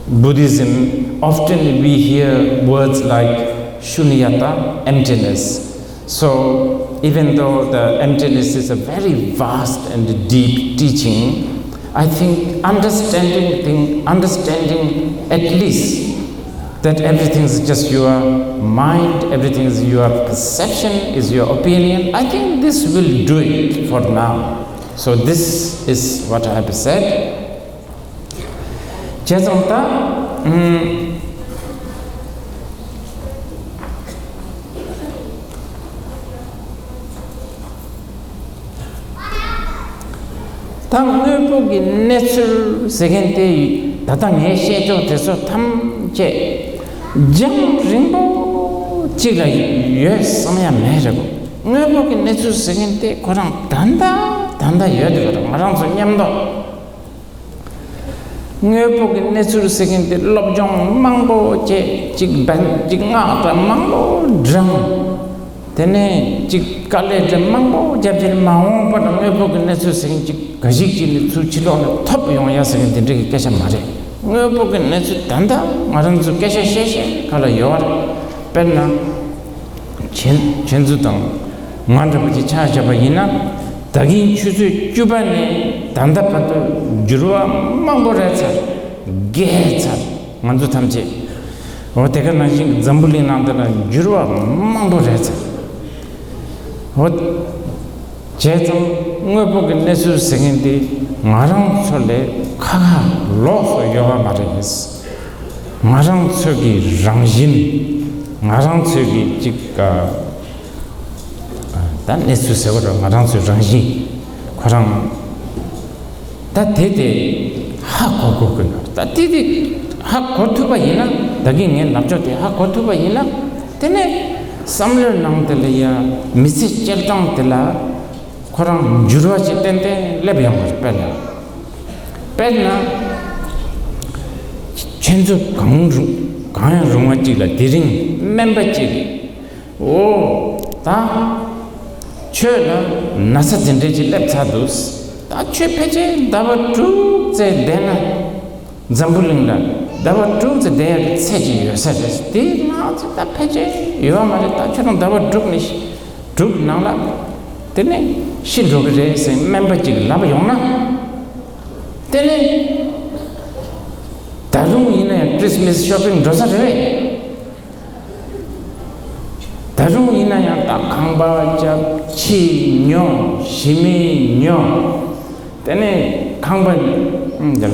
Buddhism, often we hear words like shunyata, emptiness. So, even though the emptiness is a very vast and deep teaching, I think understanding thing, understanding at least that everything is just your mind, everything is your perception, is your opinion. I think this will do it for now. So this is what I have said. བྱས་ཙང་ད། ཨུམ། ད་དངོས་པོ་གི་གནས་ཚུལ་ཟེར་མཁན་དེ་ད་ལྟ་ངས་བཤད་ཕྱོགས་དེ་ཚོ་ཐམས་ཅད་རྒྱང་རིང་པོ་གཅིག་ལ་ཡོད་བསམ་ཡ་མེད་རེད་གོ། དངོས་པོ་གི་གནས་ཚུལ་ཟེར་མཁན་དེ་ཁོ་རང་ད་ལྟ་ད་ལྟ་ཡོད་དེ་ང་རང་ཚོ་མཉམ་དུ། དངོས་པོ་གི་གནས་ཚུལ་ཟེར་མཁན་དེ་སློབ་སྦྱོང་མང་པོ་བྱས་གཅིག་འབེན་གཅིག་སྔགས་གྲྭ་མང་པོ་བགྲངས། དེ་ནས་གཅིག་དཀའ་ལས་དེ་མང་པོ་བརྒྱབ་རྗེས་མ་འོངས་པར་དངོས་པོ་གི་གནས་ཚུལ་ཟེར་མཁན་གཅིག་ག་ཞིག་ཅིག་ནས་ཚུར་ཕྱི་ལོགས་ནས་ཐོབ་ཡོང་ཡ་ཟེར་མཁན་དེ་འདྲ་གི་སྐད་ཆ་མ་རེད། དངོས་པོ་གི་གནས་ཚུལ་ད་ལྟ་ང་རང་ཚོ་སྐད་ཆ་བཤད་བཤད་ག་ལ་ཡོད་རེད། དཔེར་ན། ཁྱེད་ཁྱེད་ཚོ་དང་ང་འདྲ་པོ་ཅིག་ཆ་བཞག་པ་ཡིན་ན། ད་གིན་ཆུ་ཚོད་བཅུ་པ་ནས་ད་ལྟ་བར་དུ་འགྱུར་བ་མང་པོ་རེད་ཚར། རྒས་ཚར། ང་ཚོ་ཐམས་ཅད། འོ་དེ་ག་ནང་བཞིན་འཛམ་བུ་གླིང་ནང་དུ་ལ་འགྱུར་བ་མང་པོ་རེད་ཚར། འོ། བྱས་ཙང་དངོས་པོ་གི་གནས་ཚུལ་ཟེར་མཁན་དེ་ང་རང་ཚོ་ལས་ཁ་ཁ་ལོགས་སུ་ཡོད་པ་མ་རེད། ང་རང་ཚོ་གི་རང་བཞིན། ང་རང་ཚོ་གི་ཅིག་ཨ། ད་གནས་ཚུལ་ཟེར་བ་རེད། ང་རང་ཚོའི་རང་བཞིན་ཁོ་རང་ད་དེ་དེ་ཧ་གོ་དགོས་ཀྱི་ཡོད། ད་དེ་དེ་ཧ་གོ་ཐུབ་པ་ཡིན་ན། ད་གིན་ངའི་ལབ་ཕྱོགས་དེ་ཧ་གོ་ཐུབ་པ་ཡིན་ན། དེ་ནས་བསམ་བློའི་ནང་དེ་ལ་ཡ་མི་ཚེ་སྐྱེལ་སྟངས་དེ་ལ་ཁོ་རང་འགྱུར་བ་ཅིག་ཏན་ཏན་སླེབས་ཡོང་བ་རེད། དཔེར་ན། དཔེར་ན། ཁྱེད་ཚོ་གང་རུང་གང་ཡང་རུང་བ་ཅིག་ལ་དེ་རིང་སྨན་པ་ཅིག་འོ། ད། ཁྱོད་ལ་ན་ཚ་དེ་འདྲས་ཅིག་སླེབས་ཚར་འདུག་ད་ཁྱོད་ཕལ་ཆེར་ཟླ་བ་དྲུག་ཙམ་བསྡད་ན། འཛམ་བུ་གླིང་ལ་ཟླ་བ་དྲུག་ཙམ་བསྡད་ཡག་གི་ཚད་ཅིག་ཡོད་ས་རེད། དེ་ནང་ཚོད་ད་ཕལ་ཆེར་ཡོད་མ་རེད། ད་ཁྱོད་རང་ཟླ་བ་དྲུག་ནས་དྲུག་ནང་ལ་དེ་ནས་ཤི་འགྲོ་གི་རེད་ཟེར་སྨན་པ་ཅིག་ལབ་ཡོང་ན། དེ་ནས་ད་རུང་ཡིན་ན་ཡང་ཁྲིས་མིས་ཤོ་པིང་འགྲོ་ས་རེད། ད་རུང་ཡིན་ན་ཡང་ད་ཁང་པ་རྒྱབ། ཁྱི་ཉོ། ཞི་མི་ཉོ། དེ་ནས་ཁང་པ་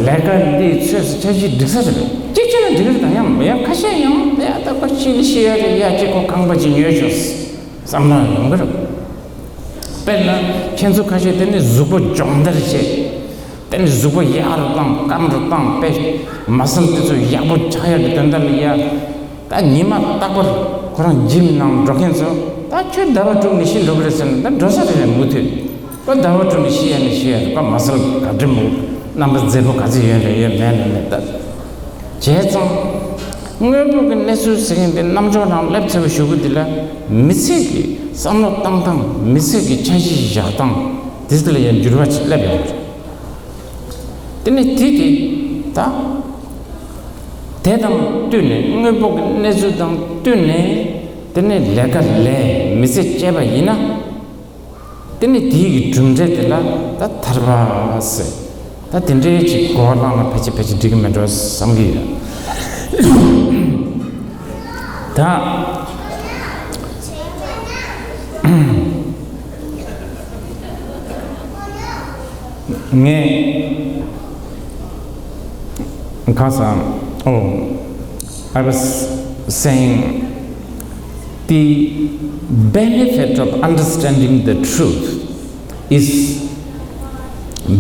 ལས་ཀ་འདི་ཚོས་སུ་འཆར་གཞི་སྒྲིག་ས་རེད། གཅིག་བྱས་ན་འགྲིག་རེད། ད་ཡང་ཡང་ཁ་ཤས་ཡང་ཡ་ད་ཁོ་ཕྱི་ལ་ཤི་ཡ་རེད། ཡ་གཅིག་ཁོ་ཁང་པ་ཅིག་ཉོས་ཆོག་བསམ་བློ་ཡོང་གི་རེད། དཔེར་ན་ཁྱེད་ཚོ་ཁ་ཤས་དེ་ནས་གཟུགས་པོ་སྦྱོང་བརྡར་བྱེད། དེ་ནས་གཟུགས་པོ་ཡག་རུ་བཏང་སྐམ་རུ་བཏང་དཔེ་མ་སལ་དེ་ཚོ་ཡག་པོ་ཆགས་ཡག་གི་དོན་དག་ལ་ཡ། ད་ཉི་མ་རྟག་པར་ཁོ་རང་ཇིམ་ནང་འགྲོ་མཁན་ཚོ་ད་ཁྱོད་ཟླ་བ་དྲུག་ནས་ཤི་འགྲོ་གི་རེད་ཟེར་ན་ད་འགྲོ་ས་རེད་མུ་མཐུད། ཁོ་ཟླ་བ་དྲུག་ནས་ཤི་ཡ་ནས་ཤི་ཡ་རེད། ཁོ་མ་སལ་ག་འདྲ་མོ་རྣམ་པ་མཛེས་པོ་ག་ཚོད་ཡོད་རེད་ཡོད་མེད་ནས་མེད་ད། བྱས་ཙང་། དངོས་པོ་གི་གནས་ཚུལ་ཟེར་མཁན་དེ་རྣམ་ཅོག་ནང་སླེབས་ཚར་བའི་གཞུག་གུ་དེ་ལ་མི་ཚེ་གི་བསམ་བློ་བཏང་སྟངས། མི་ཚེ་གི་འཆར་གཞི་བཞག་སྟངས་དེ་ཚོ་ལ་ཡང་འགྱུར་བ་ཅིག་སླེབས་ཡོང་གི་རེད། དེ་ནས་དེ་དེ་ད་ དེ་དང་བསྟུན་ནས་དངོས་པོ་གི་གནས་ཚུལ་དང་བསྟུན་ནས་དེ་ནས་ལས་ཀ་ལས་མི་ཚེ་སྐྱེལ་བ་ཡིན་ན། དེ་ནི་དེའི་གི་གྲུབ་འབྲས་དེ་ལ་ད་ཐར་པ་ཟེར། ད་དེ་འདྲའི་ཅིག་གོ་བ་བླངས་ན་ཕལ་ཆེར་ཕལ་ཆེར་འགྲིག་གི་མེད་འགྲོ་བསམ་གི་ཡོད། ད་ངས་གང་ཟེར། Oh, I was saying, the benefit of understanding the truth is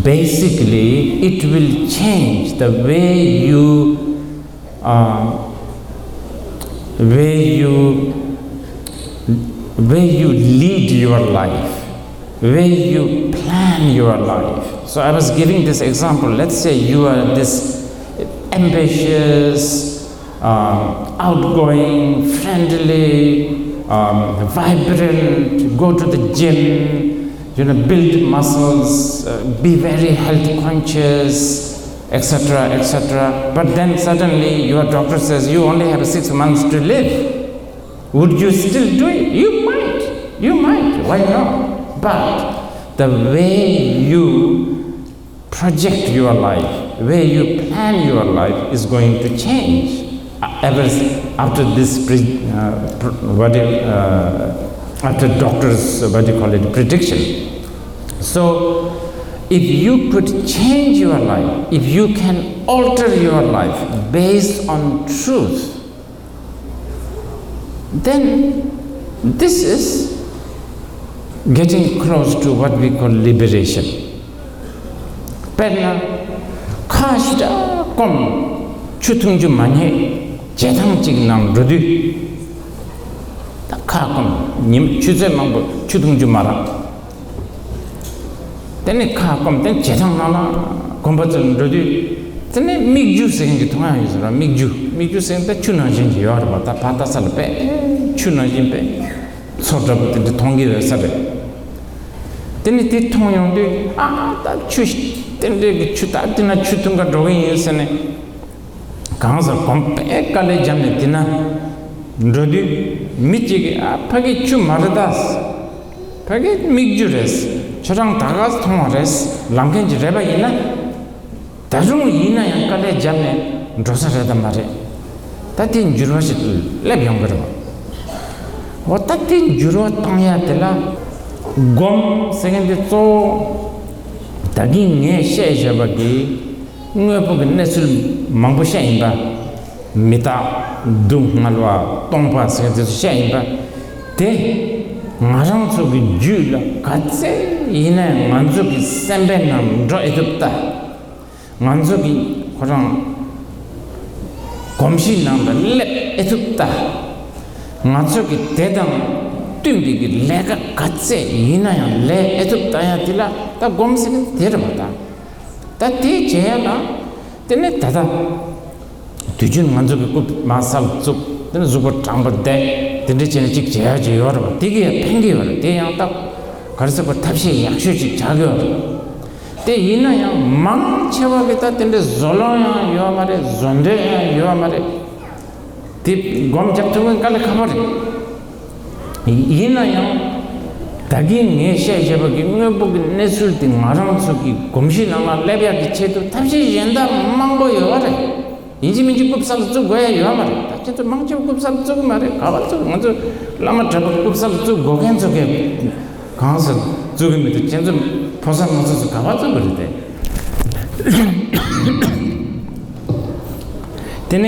basically it will change the way you uh, way you way you lead your life, way you plan your life. So I was giving this example. Let's say you are this ambitious, um, outgoing, friendly, um, vibrant, go to the gym, you know, build muscles, uh, be very health conscious, et cetera, et cetera. But then suddenly your doctor says you only have six months to live. Would you still do it? You might. You might. Why not? But the way you project your life, where you plan your life is going to change, uh, ever s- after this, pre- uh, pr- what do you, uh, after doctor's, what do you call it, prediction. So, if you could change your life, if you can alter your life based on truth, then this is getting close to what we call liberation. དཔེར་ན་ཁ་ཞེ་དྲག་སྐོམ། ཆུ་འཐུང་རྒྱུ་མ་རྙེད། བྱེ་ཐང་གཅིག་ནང་འགྲོ་དུས། ད་ཁ་སྐོམ། ཉིན་ཆུ་ཚོད་མང་པོ་ཆུ་འཐུང་རྒྱུ་མ་རག་དེ་ནས་ཁ་སྐོམ་དེ་བྱེ་ཐང་ནང་ལ་དགོན་པ་ཚོར་འགྲོ་དུས། དེ་ནས་སྨིག་རྒྱུ་ཟེར་མཁན་གྱི་མཐོང་ཡག་ཡོད་ཟེར་བ། སྨིག་རྒྱུ། སྨིག་རྒྱུ་ཟེར་མཁན་དེ་ཆུ་ནང་བཞིན་གྱི་ཡོད་རེད་པ། ད་ཕར་ལྟ་ས་ལ་དཔེ་ཆུ་ནང་བཞིན་དཔེ་མཚོ་འདྲ་པོ་དེ་འདྲ་མཐོང་གི་ཡོད་ས་རེད། དེ་ནས་དེ་མཐོང་ཡོང་དུས། ཨ། ད་ཆུ་དེ་འདྲའི་གི་ཆུ། ད་དེ་ན་ཆུ་འཐུང་ག་འགྲོ་གི་ཡིན་ཟེར་ནས། གང་ཟག་གོམ་པའི་དཀའ་ལས་བརྒྱབ་ནས་དེ་ན་འགྲོ་དུས། མི་གཅིག་གིས། ཨ། ཕ་གི་ཆུ་མ་རེད་ད། ཕ་གི་སྨིག་རྒྱུ་རེད། ཁྱོད་རང་ད་ག་མཐོང་བ་རེད། ལབ་མཁན་གྱི་རེད་པ། ཡིན་ན་ད་རུང་ཡིན་ན་ཡང་དཀའ་ལས་བརྒྱབ་ནས་འགྲོ་ས་རེད་དམ་མ་རེད། ད་དེ་འགྱུར་བ་ཞིག་སླེབས་ཡོང་གི་རེད་པ། འོ། ད་དེ་འགྱུར་བ་གཏོང་ཡ་དེ་ལ་སྒོམ་ཟེར་མཁན་དེ་གཙོ་བོ་ད་གིན་ངས་བཤད་བཞག་པ་གི་དངོས་པོ་གི་གནས་ཚུལ་མང་པོ་བཤད་ཡིན་པ། མི་རྟག་སྡུག་བསྔལ་བ། སྟོང་པ་ཟེར་དེ་ཚོ་བཤད་ཡིན་པ། དེ་ང་རང་ཚོ་གི་རྒྱུད་ལ་ག་ཚད་ཡིན་ན་ཡང་ང་ཚོ་གི་སེམས་པའི་ནང་འགྲོ་ཨེ་ཐུབ་ལྟ། ང་ཚོ་གི་ཁོ་རང་གོམས་གཤིས་ནང་ལ་སླེབས་ཨེ་ཐུབ་ལྟ། ང་ཚོ་གི་དེ་དང་བསྟུན་པའི་གི་ལས་ཀ་ག་ཚད་ཡིན་ན་ཡང་ལས་ཨེ་ཐུབ་ལྟ་ཡ་དེ་ལ་ད་སྒོམ་ཟེར་མཁན་དེ་རེད་པ། ད་ད་དེ་བྱེད་ཡ་ལ་དེ་ནས་ད་ལྟ་དུས་རྒྱུན་ང་ཚོ་གི་རྐུབ་མར་ས་ལ་བཙུགས། དེ་ནས་གཟུགས་པོ་དྲང་པོ་བསྡད། དེ་འདྲ་བྱས་ནས་ཅིག་བྱེད་ཡ་ཅིག་ཡོད་རེད་པ། དེ་གིས་ཕན་གི་ཡོད་རེད། དེ་ཡང་ད་ག་རེ་ཟེར་དགོས། ཐབས་ཤེས་ཡག་ཤོས་ཅིག་ཆགས་ཀྱི་ཡོད་རེད། དེ་ཡིན་ན་ཡང་མང་ཆེ་བ་གི་ད་དེ་འདྲའི་བཟོ་ལོང་ཡང་ཡོད་མ་རེད། བཟོ་འདོད་ཡང་ཡོད་མ་རེད། དེ་སྒོམ་རྒྱབ་ཐུབ་མཁན་དཀའ་ལས་ཁག་པོ་རེད། ཡིན་ན་ཡང་ད་གིན་ངས་བཤད་བཞག་པ་གི་དངོས་པོ་གི་གནས་ཚུལ་དེ་ང་རང་ཚོ་གི་གོམས་གཤིས་ནང་ལ་སླེབས་ཡག་གི་ཆེད་དུ་ཐབས་ཤེས་གཞན་དག་མང་པོ་ཡོད་རེད། ཡིན་གཅིག་མིན་གཅིག་རྐུབ་ས་ལ་བཙུགས་དགོས་ཡ་ཡོད་མ་རེད། ད་ཁྱེད་ཚོ་མང་ཆེ་བ་རྐུབ་ས་ལ་བཙུགས་གི་མ་རེད། ག་པར་བཙུགས། ང་ཚོ་བླ་མ་གྲྭ་པ་རྐུབ་ས་ལ་བཙུགས་དགོས་མཁན་ཚོ་གས་གང་ས་བཙུགས་གི་མི་འདུག་ཁྱེད་ཚོ་ཕོ་གསར་མོ་གསར་ཚོ་ག་པར་བཙུགས་པ་རེད་དེ། དེ་ནས་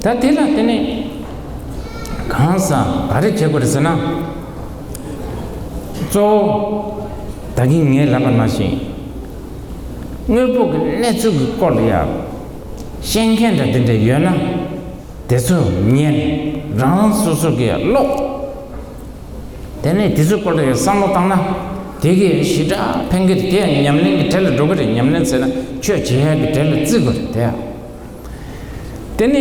ད་དེ་ལ་དེ་ནས་གང་ས་ག་རེ་བྱེད་དགོས་རེད་ཟེར་ན། གཙོ་བོ་ད་གིན་ངས་ལབ་པ་ནང་བཞིན། དངོས་པོ་གི་གནས་ཚུལ་གྱི་སྐོར་ལ་ཡ་ཤེས་མཁན་འདྲ་དེ་འདྲ་ཡོད་ན། དེ་ཚོ་ཉན། རང་རང་སོ་སོ་གི་ཀློག་དེ་ནས་དེ་ཚོའི་སྐོར་ལ་ཡ་བསམ་བློ་བཏང་ན། དེ་གི་ཞེ་དྲག་ཕན་གི་རེད། དེ་ཡང་ཉམས་ལེན་གྱི་གྲལ་ལ་འགྲོ་གི་རེད། ཉམས་ལེན་ཟེར་ན་ཆོས་བྱེད་ཡ་གི་གྲལ་ལ་བརྩི་དགོས་རེད་དེ་ཡང་། དེ་ནས་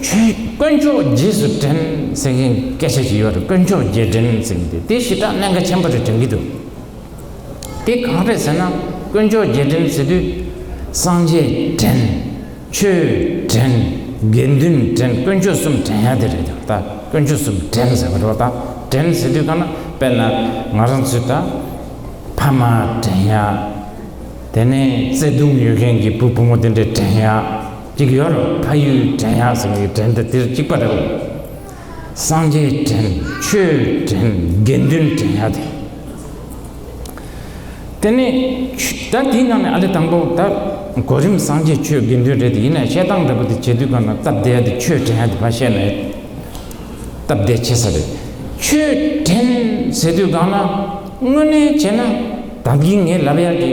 ཆོས་དཀོན་མཆོག་རྗེས་སུ་དྲན་ཟེར་མཁན་སྐད་ཆ་ཅིག་ཡོད་རེད། དཀོན་མཆོག་རྗེས་དྲན་ཟེར་མཁན་དེ། དེ་ཞེ་དྲག་གནད་འགག་ཆེན་པོ་རེད་དྲན་གྱི་འདུག་དེ་གང་རེད་ཟེར་ན། དཀོན་མཆོག་རྗེས་དྲན་ཟེར་དུས་སངས་རྒྱས་དྲན། ཆོས་ འདྲེན། དགེ་འདུན་འདྲེན། དཀོན་མཆོག་གསུམ་འདྲེན་ཡ་དེ་རེད། ད་དཀོན་མཆོག་གསུམ་འདྲེན་ཟེར་བ་རེད་བ། ད་འདྲེན་ཟེར་དུས་གང་ན་དཔེར་ན་ང་རང་ཚོས་ད་ཕ་མ་འདྲེན་ཡ། དེ་ནས་བརྩེ་དུང་ཡོད་མཁན་གྱི་བུ་བུ་མོ་དེ་འདྲས་འདྲེན་ཡ་གཅིག་ཡོད་རེད། ཕ་ཡུལ་འདྲེན་ཡ་ཟེར་བའི་འདྲེན་དེ་དེར་གཅིག་པ་རེད། སངས་རྒྱས་འདྲེན། ཆོས་འདྲེན། དགེ་འདུན་འདྲེན་ཡ་དེ། དེ་ནས་ད་དེའི་ནང་ནས་ཨ་ལེ་དང་པོ་ད་གོ་རིམ་སངས་རྒྱས་ཆོས་དགེ་འདུན་རེད་དེ། ཡིན་ནའི་བཤད་སྟངས་འདྲ་པོ་དེ་བྱེད་དུས་གང་ན་སྟབས་བདེ་ཡ་དེ་ཆོས་འདྲེན་ཡ་དེ་ཕར་བཤད་ན་སྟབས་བདེ་ཆེ་ས་རེད། ཆོས་འདྲེན་ཟེར་དུས་གང་ན་དངོས་གནས་བྱས་ན་ད་གིན་ངས་ལབ་ཡ་གི་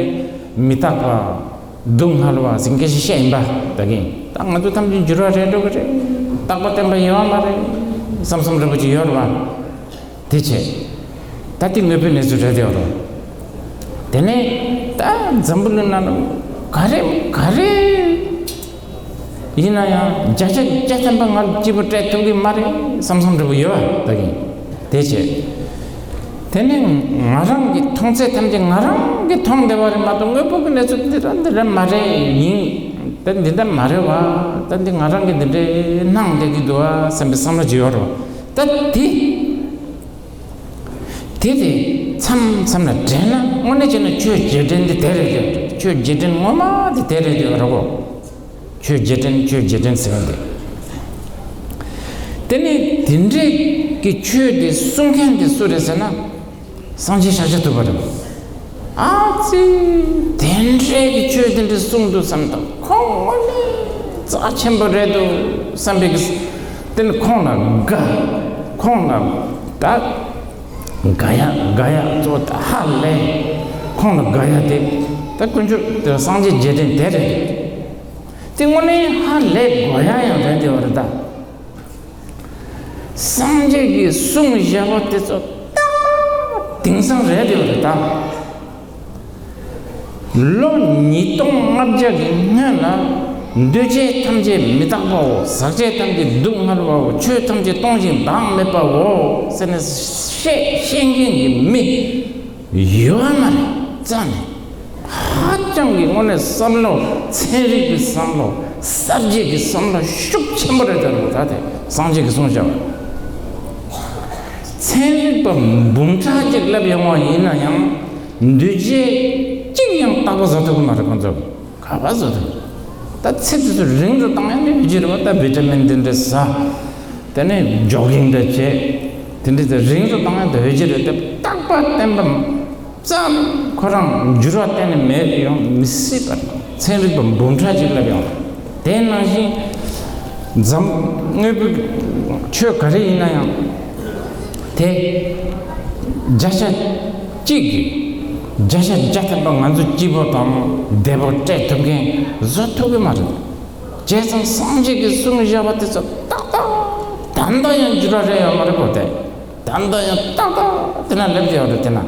མི་རྟག་པ། སྡུག་བསྔལ་བ་ཟེར་སྐད་ཆ་བཤད་ཡིན་པ། ད་གིན་ད་ང་ཚོ་ཐམས་ཅད་འགྱུར་བ་རེད་འགྲོ་གི་རེད། རྟག་པ་བརྟན་པ་ཡོད་མ་རེད་བསམ་བསམ་འདྲ་པོ་ཅིག་ཡོད་རེད་བ། དེ་བྱས། ད་དེ་དངོས་པོའི་གནས་ཚུལ་རེད་དེ་ཡོད་རེད། དེ་ནས་ད་འཛམ་བུ་གླིང་ནང་ལ་ག་རེ་ག་རེ་ཡིན་ན་ཡང་བརྒྱ་ཆ་བརྒྱ་ཐམ་པ་ང་ལ་སྐྱིད་པོ་སྤྲད་ཐུབ་ཀྱི་མ་རེད་བསམ་བསམ་འདྲ་པོ་ཡོད་བ། ད་གིན་དེ་བྱས། དེ་ནི་ང་རང་གི་མཐོང་ཚད་ཐམས་ཅད་ང་རང་གིས་མཐོང་བསྡད་པ་རེད་མ་གཏོགས་དངོས་པོ་གི་གནས་ཚུལ་འདི་རང་འདི་རང་མ་རེད། ཡིན། ད་འདི་འདྲ་མ་རེད་བ། ད་འདི་ང་རང་གིས་འདི་འདྲའི་སྣང་བསྡད་ཀྱི་འདུག་བ་བསམ་པའི་བསམ་བློ་ཅིག་ཡོད་རེད་བ། ད་དེ་དེ་དེ་མཚམས་མཚམས་ལ་དྲན་ན་དངོས་གནས་བྱས་ན་ཆོས་རྗེས་དྲན་འདི་དེ་རེད་དེ། ཆོས་རྗེས་དྲན་ངོ་མ་འདི་དེ་རེད་དེ་རེད་གོ། ཆོས་རྗེས་དྲན། ཆོས་རྗེས་དྲན་ཟེར་མཁན་དེ། དེ་ནས་དེ་འདྲས་ཀྱི་ཆོས་དེ་གསུང་མཁན་དེ་སུ་རེད་ཟེར་ན། སངས་རྒྱས་ཤཱཀྱ་ཐུབ་པ་རེད། ཨ་ཙི། དེ་འདྲས་ཀྱི་ཆོས་དེ་འདྲས་གསུང་འདུག་བསམ་དང་། ཁོང་དངོས་གནས་རྩ་ཆེན་པོ་རེད་འདུག་བསམ་པའི་གི། དེ་ནི་ཁོང་ལ་དགའ། ཁོང་ལ་ད་དགའ་ཡ་དགའ་ཡ་གཙོ་བོ་ད་ཧ་ལས། ཁོང་ལ་དགའ་ཡ་དེ་ད་དཀོན་མཆོག་དེ་སངས་རྒྱས་རྗེས་དྲན་དེ་རེད། དེ་དངོས་གནས་ཧ་ལས་དགོས་ཡ་ཡང་རེད་དེ་བ་རེད་ད། སངས་རྒྱས་ཀྱིས་གསུངས་བཞག་པ་དེ་ཚོ་ཏག་ཏག་དེང་སང་རེད་དེ་བ་རེད་ད། ལོ་ཉིས་སྟོང་ལྔ་བརྒྱ་གི་སྔོན་ལ། འདུས་བྱས་ཐམས་ཅད་མི་རྟག་པའོ། ཟག་བཅས་ཐམས་ཅད་སྡུག་བསྔལ་བའོ། ཆོས་ཐམས་ཅད་སྟོང་ཞིང་བདག་མེད་པའོ། ཟེར་ནས་བཤད་བཤད་མཁན་གྱི་མི་ཡོད་མ་རེད་རྩ་ནས། ཧ་ཅང་གི་དངོས་གནས་བསམ་བློ། ཚན་རིག་གི་བསམ་བློ། གསར་བརྗེ་གི་བསམ་བློ་ཤུགས་ཆེན་པོ་རེད་དེ་ད་དེ་སངས་རྒྱས་ཀྱིས་གསུངས་བཞག་པ། ཚན་རིག་པ་འབུམ་ཕྲག་གཅིག་སླེབས་ཡོང་བ་ཡིན་ན་ཡང་འདུས་བྱས་གཅིག་ཡང་རྟག་པ་བཟོ་ཐུབ་ཀྱི་མ་རེད་ཁོང་ཚོ། ག་པར་བཟོ་ཐུབ། ད་ཚེ་དེ་ཚོ་རིང་དུ་བཏང་ཡང་ནི་ཡོད་ཀྱི་རེད་བ། ད་བི་ཏ་མིན་དེ་འདྲ་ཟ། དེ་ནས་ཇོ་གིང་འདྲ་བྱས། དེ་འདྲ་ཚོ་རིང་དུ་བཏང་ཡང་ད་ཡོད་ཀྱི་རེད། ད་རྟག་པ་བརྟན་པ་རྩ་ནས་ཁོ་རང་འགྱུར་བ་གཏན་ནས་མེད་ཡོང་མི་སྲིད་པ་རེད། ཚན་རིག་པ་འབུམ་ཕྲག་གཅིག་སླེབས་ཡོང་། དེ་ནང་བཞིན་འཛམ། དངོས་པོའི་ཆོས་ག་རེ་ཡིན་ན་ཡང་དེ་བརྒྱ་ཆ་གཅིག་གིས་བརྒྱ་ཆ་བརྒྱ་ཐམ་པ་ང་ཚོ་སྐྱིད་པོ་དང་བདེ་པོ་སྤྲད་ཐུབ་མཁན་བཟོ་ཐུབ་ཀྱི་མ་རེད། བྱས་ཙང་སངས་རྒྱས་ཀྱིས་གསུངས་བཞག་པ་དེ་ཚོ་ཏག་ཏག་ད་ལྟ་ཡང་འགྱུར་བ་རེ་ཡོད་མ་རེད་གོ། དེ་ད་ལྟ་ཡང་ཏག་ཏག་དེ་ན་སླེབས་བསྡད་ཡོད་རེད་དེ་ན།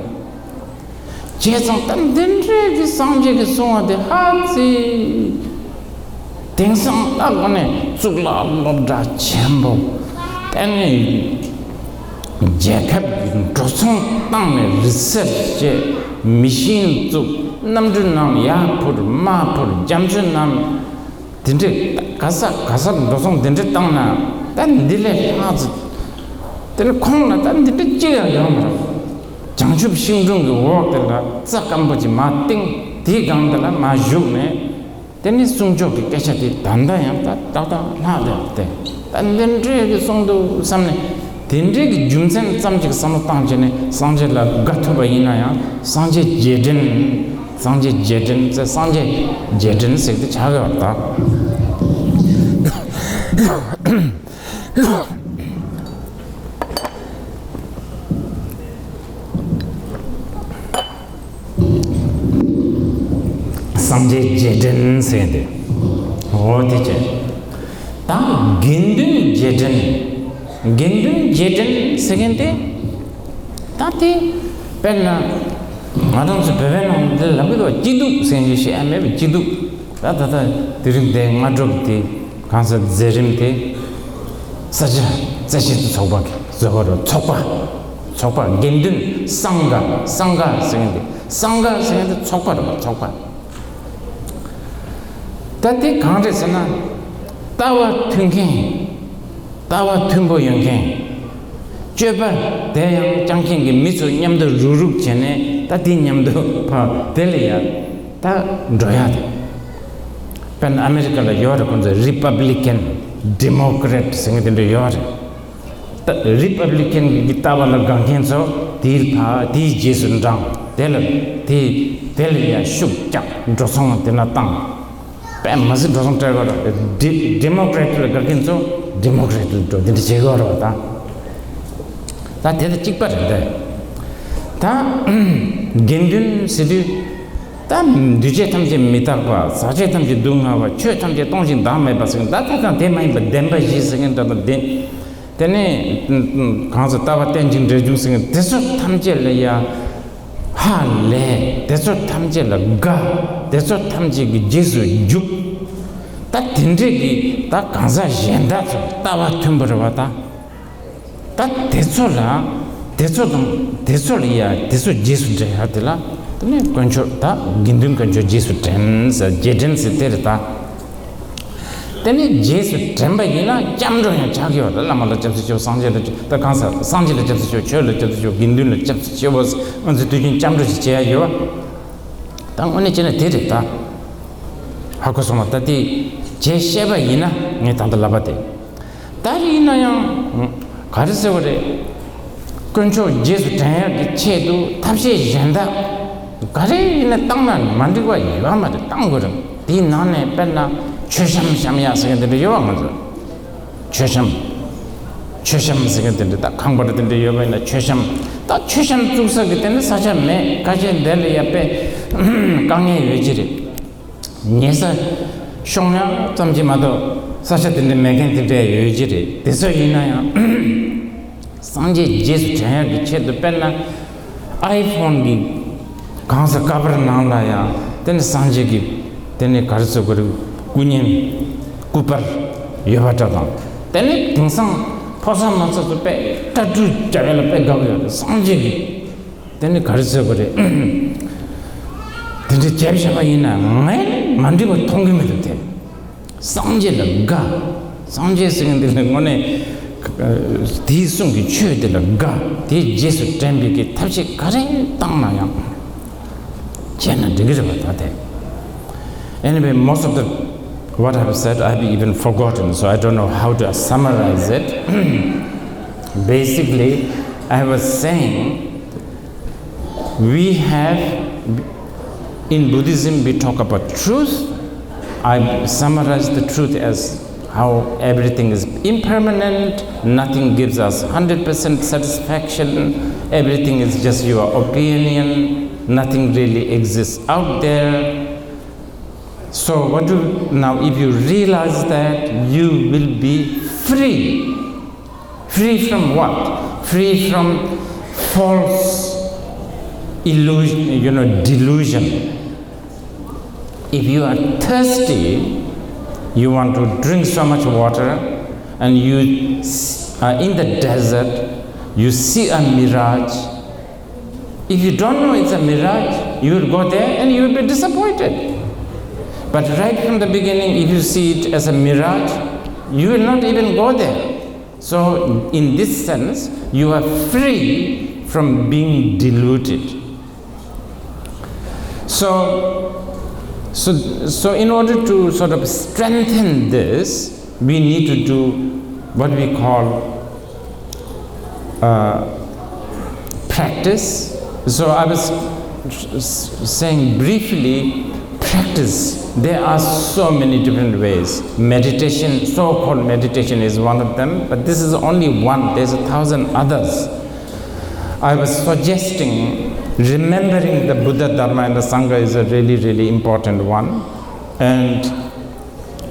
བྱས་ཙང་ད་འདི་འདྲའི་གི་སངས་རྒྱས་ཀྱིས་གསུངས་པ་དེ་ཧ་ཙི། དེང་སང་ད་དངོས་གནས་གཙུག་ལག་སློབ་གྲྭ་ཆེན་པོ། དེ་ནས་རྒྱལ་ཁབ་ཀྱི་འགྲོ་སོང་བཏང་ནས་རི་སེར་ཆི་བྱས། མི་ཤིན་བཙུགས། གནམ་གྲུ་ནང་ཡར་འཕུར་མར་འཕུར། རྒྱ་མཚོའི་ནང་དེ་འདྲའི་ག་ས་ག་སར་འགྲོ་སོང་དེ་འདྲ་བཏང་ན་ད་འདི་ལས་ལྷག་ཙི། དེ་ནས་ཁོང་ལ་ད་འདི་འདྲ་ཅི་ཡང་ཡོང་མ་རེད། བྱང་ཆུབ་ཤིང་དྲུང་གི་འོག་དེ་ལ་རྩྭ་སྐམ་པོ་ཅིག་མར་བཏིང་། དེའི་སྒང་དེ་ལ་མར་བཞུགས་ནས། དེ་ནི་གསུང་ཆོས་ཀྱི་སྐད་ཆ་དེ་ད་ལྟ་ཡང་ད་ཏག་ཏག་ལྷག་བསྡད་པ་དེ། ད་འདི་འདྲའི་གི་གསུང་འདུག་བསམ་ནས། དེ་འདྲའི་གི་རྒྱུ་མཚན་ཙམ་ཅིག་བསམ་བློ་བཏང་བྱས་ནས་སངས་རྒྱས་ལ་དགའ་ཐུབ་པ་ཡིན་ན་ཡང་། སངས་རྒྱས་རྗེས་དྲན། སངས་རྒྱས་རྗེས་དྲན་ཟེར། སངས་རྒྱས་རྗེས་དྲན་ཟེར་དེ་ཆགས་ཡོད་རེད་ད། སངས་རྒྱས་རྗེས་དྲན་ཟེར་དེ། འོ་དེ་བྱས། ད་དགེ་འདུན་རྗེས་དྲན། དགེ་འདུན་རྗེས་དྲན་ཟེར་མཁན་དེ། ད་དེ་དཔེར་ན་ང་རང་ཚོ་བོད་པའི་ནང་འདི་ལབ་གི་འདུག་སྐྱིད་སྡུག་ཟེར་མཁན་ཞིག་ཨ་མེད་པའི་སྐྱིད་སྡུག་ད་ད་ད་དེ་རིང་དེ་སྔ་དྲོ་གི་དེ། གང་ཟག་མཛད་རིམ་དེ་ས་སྐྱ་རྩེ་ཞིག་ཏུ་ཚོགས་པ་གི་བཟོ་བ་རུ་ཚོགས་པ། ཚོགས་པ་དགེ་འདུན་སངྒ། སངྒ་ཟེར་མཁན་དེ། སངྒ་ཟེར་མཁན་དེ་ཚོགས་པ་རུ་ཚོགས་པ། ད་དེ་གང་རེད་ཟེར་ན། ལྟ་བ་མཐུན་མཁན། ལྟ་བ་མཐུན་པོ་ཡོད་མཁན། སྤྱོད་པ་དེ་ཡང་བཅངས་མཁན་གྱི་མི་ཚོ་མཉམ་དུ་རུག་རུག་བྱས་ནས། ད་དེ་མཉམ་དུ་ཕ་དེ་ལ་ཡ་ད་འགྲོ་ཡ་དེ། དཔེར་ན་ཨ་མེ་རི་ཀ་ལ་ཡོད་རེད། ཁོང་ཚོ་རི་པབ་ལི་ཀན། ཌི་མོ་ཀེ་རེ་ཊི་ཟེར་མཁན་དེ་འདྲ་ཡོད་རེད། ད་རི་པབ་ལི་ཀན་གྱི་ལྟ་བ་ལ་དགའ་མཁན་ཚོ་དེའི་ཕ་དེའི་རྗེས་སུ་འབྲང་། དེ་ལ་དེ་དེ་ལ་ཡ་ཤུགས་རྒྱག་འགྲོ་སོང་དེ་ན་བཏང་། དཔེ་མ་སྲིད་འགྲོ་སོང་སྤྲད་དགོས་རེད། ཌི་ཌི་མོ་ཀེ་རེ་ཊི་ལ་དགའ་མཁན་ཚོ་ཌི་མོ་ཀེ་རེ་ཊི་ལ་འགྲོ། དེ་འདྲ་བྱེད་དགོས་རེད་པ། ད་ད་དེ་དང་གཅིག་པ་རེད་འདི། ད་དགེ་འདུན་ཟེར་དུས། ད་འདུས་བྱས་ཐམས་ཅད་མི་རྟག་པ། ཟག་བཅས་ཐམས་ཅད་སྡུག་བསྔལ་བ། ཆོས་ཐམས་ཅད་སྟོང་ཞིང་བདག་མེད་པ་ཟེར་མཁན། ད་ད་ད་དེ་མ་ཡིན་པ་བདེན་པ་བཞི་ཟེར་མཁན་འདྲ་དང་། དེ་དེ་ནས་གང་ཟག་ལྟ་བ་རྟེན་ཅིང་འབྲེལ་འབྱུང་ཟེར་མཁན་དེ་ཚོ་ཐམས་ཅད་ལ་ཡ་ཧ་ལས། དེ་ཚོ་ཐམས་ཅད་ལ་དགའ། དེ་ཚོ་ཐམས་ཅད་ཀྱི་རྗེས་སུ་འཇུག། ད་དེ་འདྲས་ཀྱི་ད་གང་ཟག་གཞན་དག་ཚོ་ལྟ་བ་མཐུན་པོ་རེད་པ། ད་ད་དེ་ཚོ་ལ་དེ་ཚོ་དང་དེ་ཚོ་ལ་ཡ་དེ་ཚོ་རྗེས་སུ་འབྲང་ཡ་དེ་ལ་དེ་ནས་དཀོན་མཆོག་ད་དགེ་འདུན་དཀོན་མཆོག་རྗེས་སུ་དྲན་ཟེར། རྗེས་དྲན་ཟེར་དེ་རེད་ད། དེ་ནས་རྗེས་སུ་དྲན་པ་ཡིན་ན་སྐྱབས་འགྲོ་ཡང་ཆགས་ཀྱི་ཡོད་རེད། བླ་མ་ལ་སྐྱབས་སུ་མཆིའོ། སངས་རྒྱས་ལ་སྐྱབས། ད་གང་ཟག་སངས་རྒྱས་ལ་སྐྱབས་སུ་མཆིའོ། ཆོས་ལ་སྐྱབས་སུ་མཆིའོ། དགེ་འདུན་ལ་སྐྱབས་སུ་མཆིའོ། ང་ཚོས་དུས་རྒྱུན་སྐྱབས་འགྲོ་ཞིག་བྱེད་ཡ་ཡོད་པ། ད་དངོས་གནས་བྱས་ན་དེ་རེད་ད། ཧ་གོ་སོང་བ། ད་དེ་བྱས་ཤེས་པ་ཡིན་ན་ངས་ད་ལྟ་ལབ་པ་དེ། ད་ཡིན་ན་ཡང་ག་རེ་ཟེར་བ་རེད། དཀོན་མཆོག་རྗེས་སུ་དྲན་ཡག་གི་ཆེད་དུ་ཐབས་ཤེས་གཞན་དག་ག་རེ་ཡིན་ན་བཏང་ན་མ་འགྲིག་པ་ཡོད་མ་རེད། བཏང་དགོས་རེད། དེའི་ནང་ནས་དཔེར་ན་མཆོད་བཤམས་བཤམས་ཡག་ཟེར་མཁན་དེ་འདྲ་ཡོད་པ། ང་ཚོ་མཆོད་བཤམས། མཆོད་བཤམས་ཟེར་མཁན་དེ་འདྲ། ད་ཁང་པ་རེད། དེ་འདྲ་ཡོད་པ་ཡིན་ན་མཆོད་བཤམས། ད་མཆོད་བཤམས་བཙུགས་ས་གི་དེ་ནི་ས་ཆ་མེད། ཁ་ཤས་འདི་ལ་ཡ་དཔེ་དཀའ་ངལ་ཡོད་ཀྱི་རེད། ཉལ་ས་ཤོང་ཡག་ཙམ་གྱིས་མ་གཏོགས་ས་ཆ་དེ་འདྲ་མེད་མཁན་དེ་འདྲ་ཡོད་ཀྱི་རེད། དེ་ཚོ་ཡིན་ན་ཡང་སངས་རྒྱས་རྗེས་སུ་དྲན་ཡག་གི་ཆེད་དུ། དཔེར་ན་ཨའི་ཕོན་གྱི་གང་ཟག་ཀ་བར་ནང་ལ་ཡང་དེ་ནི་སངས་རྒྱས་ཀྱི་དེ་ནི་ག་རེ་ཟེར་དགོས་རེད། སྐུ་བརྙན་སྐུ་པར་ཡོད་པ་འདྲ་དང་། དེ་ནི་དེང་སང་ཕོ་གསར་མོ་གསར་ཚོ་དཔེ་ཊ་ཊུ་རྒྱག་ཡག་ལ་དཔེ་དགའ་པོ་ཡོད་རེད། སངས་རྒྱས་ཀྱི་དེ་ནི་ག་རེ་ཟེར་དགོས་རེད། དེ་འདྲ་བྱས་བཞག་པ་ཡིན་ན་ངས་མ་འགྲིག་པ་མཐོང་གི་མི་འདུག་དེ། སངས་རྒྱས་ལ་དགའ། སངས་རྒྱས་ཟེར་མཁན་འདི་ལ་དངོས་གནས་དེའི་གསུང་གི་ཆོས་དེ་ལ་དགའ། དེའི་རྗེས་སུ་དྲན་པའི་གི་ཐབས་ཤེས་ག་རེ་བཏང་ན་ཡང་བྱས་ན་འགྲིག་གི་རེད་པ། ད་དེ། Anyway, most of the what I've said, I've even forgotten, so I don't know how to summarize it. Basically, I was saying, we have, in Buddhism, we talk about truth. I summarize the truth as how everything is impermanent, nothing gives us hundred percent satisfaction, everything is just your opinion, nothing really exists out there. So, what do now, if you realize that, you will be free. Free from what? Free from false illusion, you know, delusion. If you are thirsty, you want to drink so much water, and you s- are in the desert, you see a mirage. If you don't know it's a mirage, you will go there and you will be disappointed. But right from the beginning, if you see it as a mirage, you will not even go there. So, in this sense, you are free from being deluded. So, so, so in order to sort of strengthen this, we need to do what we call uh, practice. So I was s- s- saying briefly, practice. There are so many different ways. Meditation, so-called meditation, is one of them, but this is only one. There's a thousand others. I was suggesting remembering the Buddha, Dharma, and the Sangha is a really, really important one. And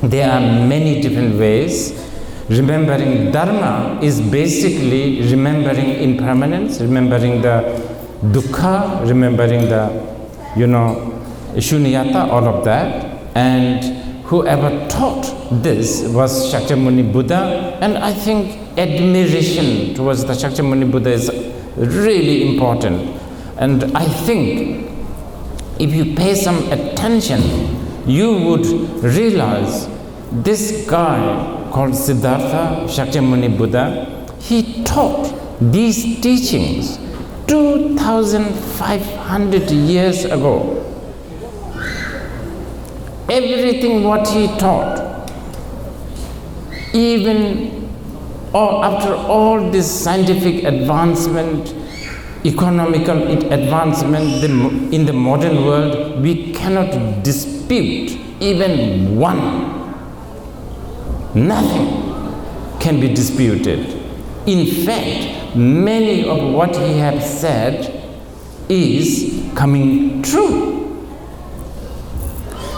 there are many different ways. Remembering Dharma is basically remembering impermanence, remembering the dukkha, remembering the, you know, shunyata, all of that. And whoever taught this was Shakyamuni Buddha. And I think admiration towards the Shakyamuni Buddha is really important. And I think if you pay some attention, you would realize This guy called Siddhartha Shakyamuni Buddha, he taught these teachings two thousand five hundred years ago. Everything what he taught, even all, after all this scientific advancement, economical advancement, the, in the modern world, we cannot dispute even one. Nothing can be disputed. In fact, many of what he have said is coming true.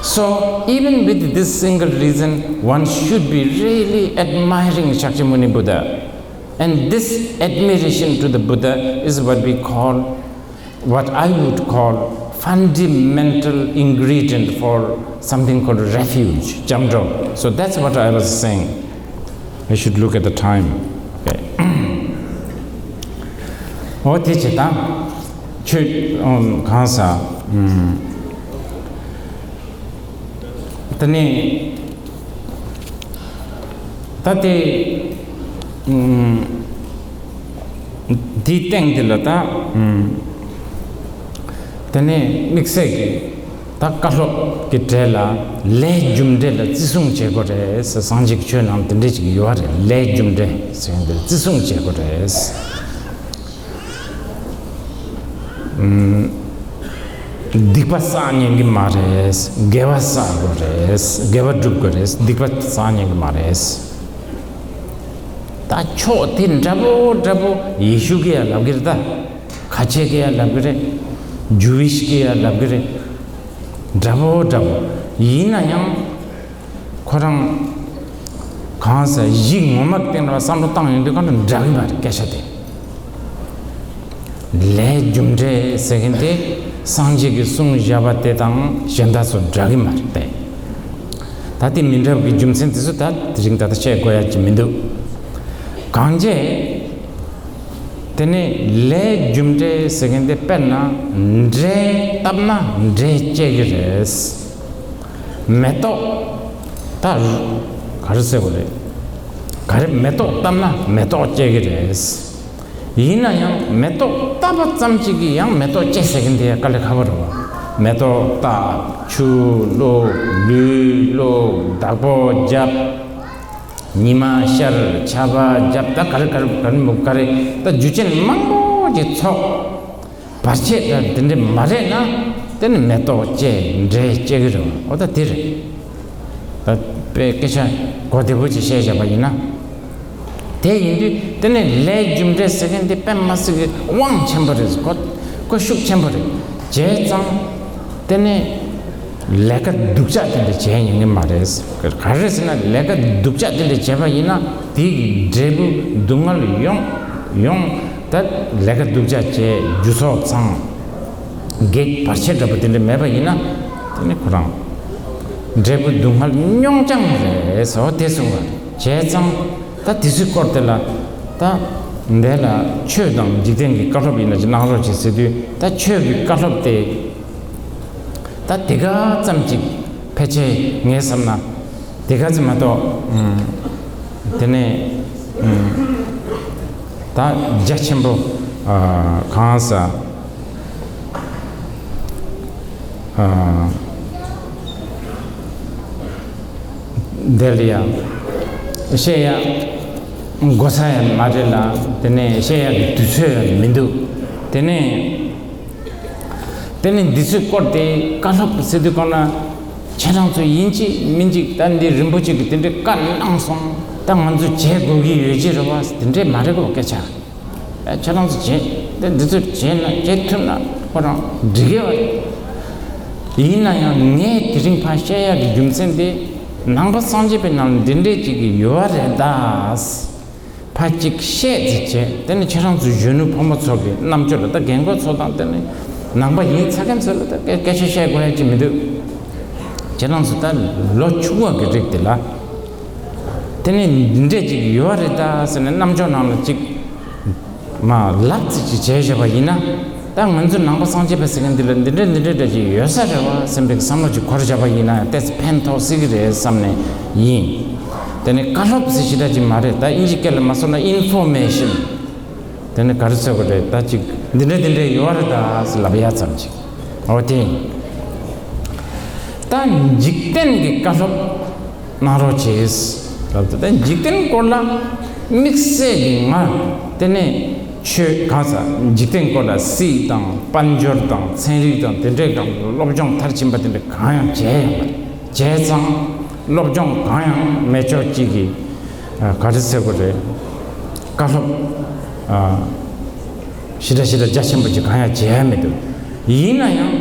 So, even with this single reason, one should be really admiring Shakyamuni Buddha. And this admiration to the Buddha is what we call, what I would call, fundamental ingredient for something called refuge, jamdro. So that's what I was saying. I should look at the time. Okay. ཨོ་དེ་བྱེད་དང་། ཆོས་ཨམ་གང་ཟག་ཨམ། དེ་ནས་ད་དེ་ཨམ། དེའི་སྟེང་དེ་ལ་ད་ཨམ། དེ་ནས་དམིགས་བསལ་གྱི་ད་བཀའ་སློབ་ཀྱི་གྲས་ལ་ལས་རྒྱུ་འབྲས་ལ་བརྩི་སྲུང་བྱེད་དགོས་རེད་ཟེར། སངས་རྒྱས་ཀྱི་ཆོས་ནང་དེ་འདྲས་ཅིག་ཡོད་རེད། ལས་རྒྱུ་འབྲས་ཟེར་མཁན་དེ་བརྩི་སྲུང་བྱེད་དགོས་རེད། ཨུམ། སྡིག་པ་བསགས་ཉན་གྱི་མ་རེད། དགེ་བ་བསགས་དགོས་རེད། དགེ་བ་སྒྲུབ་དགོས་རེད། སྡིག་པ་བསགས་ཉན་གྱི་མ་རེད། ད་ཕྱོགས་དེ་འདྲ་པོ་འདྲ་པོ་ཡེ་ཤུ་གིས་ཡང་ལབ་ཀྱི་རེད། ད་ཁ་ཆེ་གིས་ཡང་ལབ་ཀྱི་རེད། ཇུ་ཝིཤ་གིས་ཡང་ལབ་ཀྱི་རེད། འདྲ་པོ་འདྲ་པོ། ཡིན་ན་ཡང་ཁོ་རང་གང་ཟག་གཞི་ངོ་མ་གི་སྟེང་ལ་བསམ་བློ་བཏང་ཡོང་དུས་གང་འདྲ་འདྲ་གི་མ་རེད། སྐད་ཆ་དེ། ལས་རྒྱུ་འབྲས་ཟེར་མཁན་དེ་སངས་རྒྱས་ཀྱིས་གསུངས་བཞག་པ་དེ་དང་གཞན་དག་ཚོ་འདྲ་གི་མ་རེད་པས། ད་དེ་མི་འདྲ་བའི་རྒྱུ་མཚན་དེ་ཚོ་ད་དེ་རིང་ད་ལྟ་བཤད་དགོས་ཡ་ཅིག་མི་འདུག་གང་བྱས། དེ་ནས་ལས་རྒྱུ་འབྲས་ཟེར་མཁན་དེ་དཔེར་ན་འབྲས་བཏབ་ན་འབྲས་སྐྱེ་གི་རེད། མེ་ཏོག་ད་ག་རེ་ཟེར་དགོས་རེད། ག་རེ་མེ་ཏོག་བཏབ་ན་མེ་ཏོག་སྐྱེ་གི་རེད། ཡིན་ན་ཡང་མེ་ཏོག་བཏབ་པ་ཙམ་གཅིག་གིས་ཡང་མེ་ཏོག་སྐྱེ་ཟེར་མཁན་དེ་དཀའ་ལས་ཁག་པོ་རེད་བ། མེ་ཏོག་བཏབ། ཆུ་བླུགས། ལུད་བླུགས། བདག་པོ་བརྒྱབ། ཉི་མ་ཤར། ཆར་པ་བརྒྱབ། ད་ག་རེ་ག་རེ་ག་རེ་མོ་ག་རེ་ད་རྒྱུ་རྐྱེན་མང་པོ་ཅིག་ཚོགས། བར་ཆད་དང་དེ་འདྲ་མ་རེད་ན་དེ་ནི་མེ་ཏོག་སྐྱེ། འབྲས་སྐྱེ་གི་རེད། འོ་ད་དེ་རེད། ད་དཔེ་སྐད་ཆ་གོ་བདེ་པོ་ཅིག་བཤད་བཞག་པ་ཡིན་ན། དེ་ཡིན་དུས་དེ་ནི་ལས་རྒྱུ་འབྲས་ཟེར་མཁན་དེ་དཔེ་མ་སྲིད་ཀྱི་དབང་ཆེན་པོ་རེད། གོ་གོ་ཤུགས་ཆེན་པོ་རེད། བྱས་ཙང་དེ་ནི་ལས་ཀ་སྡུག་ཅག་དེ་འདྲ་བྱས་ཡིན་གི་མ་རེད། ག་རེ་ཟེར་ན་ལས་ཀ་སྡུག་ཅག་དེ་འདྲ་བྱས་པ་ཡིན་ན་དེ་གི་འབྲས་བུ་སྡུག་བསྔལ་ཡོང་ཡོང་། ད་ལས་ཀ་སྡུག་ཅག་བྱས་རྒྱུ་ཚོགས་ཚང་། གེགས་བར་ཆད་འདྲ་པོ་དེ་འདྲ་མེད་པ་ཡིན་ན་དེ་ནི་ཁོ་རང་འབྲས་བུ་སྡུག་བསྔལ་ཉུང་ཙམ་རེད་ཟེར་བ་དེ་གསུངས་པ་རེད། བྱས་ཙང་ད་དེ་ཚོའི་སྐོར་དེ་ལ་ད་འདི་ལ་ཆོས་དང་འཇིག་རྟེན་གྱི་བཀའ་སློབ་ཡིན་ན་ཅིག་གནང་རོགས་བྱེད་ཟེར་དུས། ད་ཆོས་ཀྱི་བཀའ་སློབ་དེ་ད་དེ་ག་ཙམ་ཅིག་ཕལ་ཆེར་ངས་བསམ་ན། དེ་ག་ཙམ་མ་གཏོགས། ཨུམ། དེ་ནས་ཨུམ། ད་རྒྱ་ཆེན་པོ་ཨ་གང་ཟག་ཨ་འདི་ལ་ཡང་བཤད་ཡ་དགོས་ས་ཡང་མ་རེད་ལ། དེ་ནས་བཤད་ཡ་གི་དུས་ཚོད་ཡང་མི་འདུག་དེ་ནས། དེ་ནི་འདི་ཚོའི་སྐོར་དེ་བཀའ་སློབ་ཟེར་དུས་གང་ན། ཁྱེད་རང་ཚོ་ཡིན་གཅིག་མིན་གཅིག་ད་འདི་རིན་པོ་ཆེ་གིས་དེ་འདྲའི་བཀའ་གནང་སོང་། ད་ང་ཚོ་བྱེད་དགོས་ཀྱི་ཡོད་ཀྱི་རེད་བ། དེ་འདྲའི་མ་རེད་གོ་སྐད་ཆ། ཨ་ཁྱེད་རང་ཚོ་བྱེད་དེ་འདི་ཚོ་བྱེད་ན་བྱེད་ཐུབ་ན་ཁོ་རང་འགྲིག་གི་བ་རེད། ཡིན་ན་ཡང་ངས་དེ་རིང་ཕར་བཤད་ཡག་གི་རྒྱུ་མཚན་དེ་ནང་པ་སངས་རྒྱས་པའི་ནང་ལ་འདི་འདྲའི་ཅིག་གི་ཡོད་བ་རེད་ད། ཕར་གཅིག་བཤད་ཅིག་བྱས། དེ་ནི་ཁྱེད་རང་ཚོ་གཞོན་ནུ་ཕོ་མོ་ཚོ་གི་རྣམ་དཔྱོད་ལ། ད་རྒན་རྒོན་ཚོ་དང་དེ་ནི་ནང་པ་ཡིན་ཚ་མཁན་ཚོ་ལ་ད་སྐད་སྐད་ཆ་བཤད་དགོས་ཡ་ཅིག་མི་འདུག་ཁྱེད་རང་ཚོ་ད་ལོ་ཆུང་བ་གི་རིགས་དེ་ལ་དེ་ནི་འདི་འདྲས་ཅིག་ཡོད་རེད་ད་ཟེར་ནས་རྣམ་ཅོག་ནང་ལ་ཅིག་མ་ལབ་ཙིག་ཅིག་བྱས་བཞག་པ་ཡིན་ན། ད་ང་ཚོ་ནང་པ་སངས་རྒྱས་པ་ཟེར་མཁན་འདི་ལ་འདི་འདྲ་འདི་འདྲ་འདྲ་ཅིག་ཡོད་ས་རེད་བ་བསམ་པའི་བསམ་བློ་ཅིག་འཁོར་བཞག་པ་ཡིན་ན་ཏོག་ཙམ་ཕན་ཐོགས་སྲིད་ཀྱི་རེད་བསམ་ནས་ཡིན། དེ་ནས་བཀའ་སློབ་ཟེར་ཞེ་དྲག་ཅིག་མ་རེད། ད་དབྱིན་ཇི་སྐད་ལ་མ་སོང་ན་ཨིན་ཕོར་མེ་ཤན། དེ་ནས་ག་རེ་ཟེར་དགོས་རེད། ད་ཅིག་འདི་འདྲ་འདི་འདྲ་ཡོད་རེད་ད་ཟེར་ལབ་ཡ་ཙམ་ཅིག་འོ་དེ་ཡིན། ད་འཇིག་རྟེན་གྱི་བཀའ་སློབ་གནང་རོགས་བྱེད། ལབ་དུས་ད་འཇིག་རྟེན་སྐོར་ལ་དམིགས་བསལ་གྱི་ང་དེ་ནས་ཆོས་གང་ཟག་འཇིག་རྟེན་སྐོར་ལ་སྲིད་དང་དཔལ་འབྱོར་དང་ཚན་རིག་དང་དེ་འདྲའི་སྒང་སློབ་སྦྱོང་མཐར་ཕྱིན་པ་དེ་འདྲ་གང་ཡང་བྱས་ཡོད་མ་རེད། བྱས་ཙང་སློབ་སྦྱོང་གང་ཡང་མེད་ཆོག་ཅིག་གི་ག་རེ་ཟེར་དགོས་རེད། བཀའ་སློབ་ཞེ་དྲག་ཞེ་དྲག་རྒྱ་ཆེན་པོ་ཅིག་གང་ཡང་བྱས་མི་འདུག་ཡིན་ན་ཡང་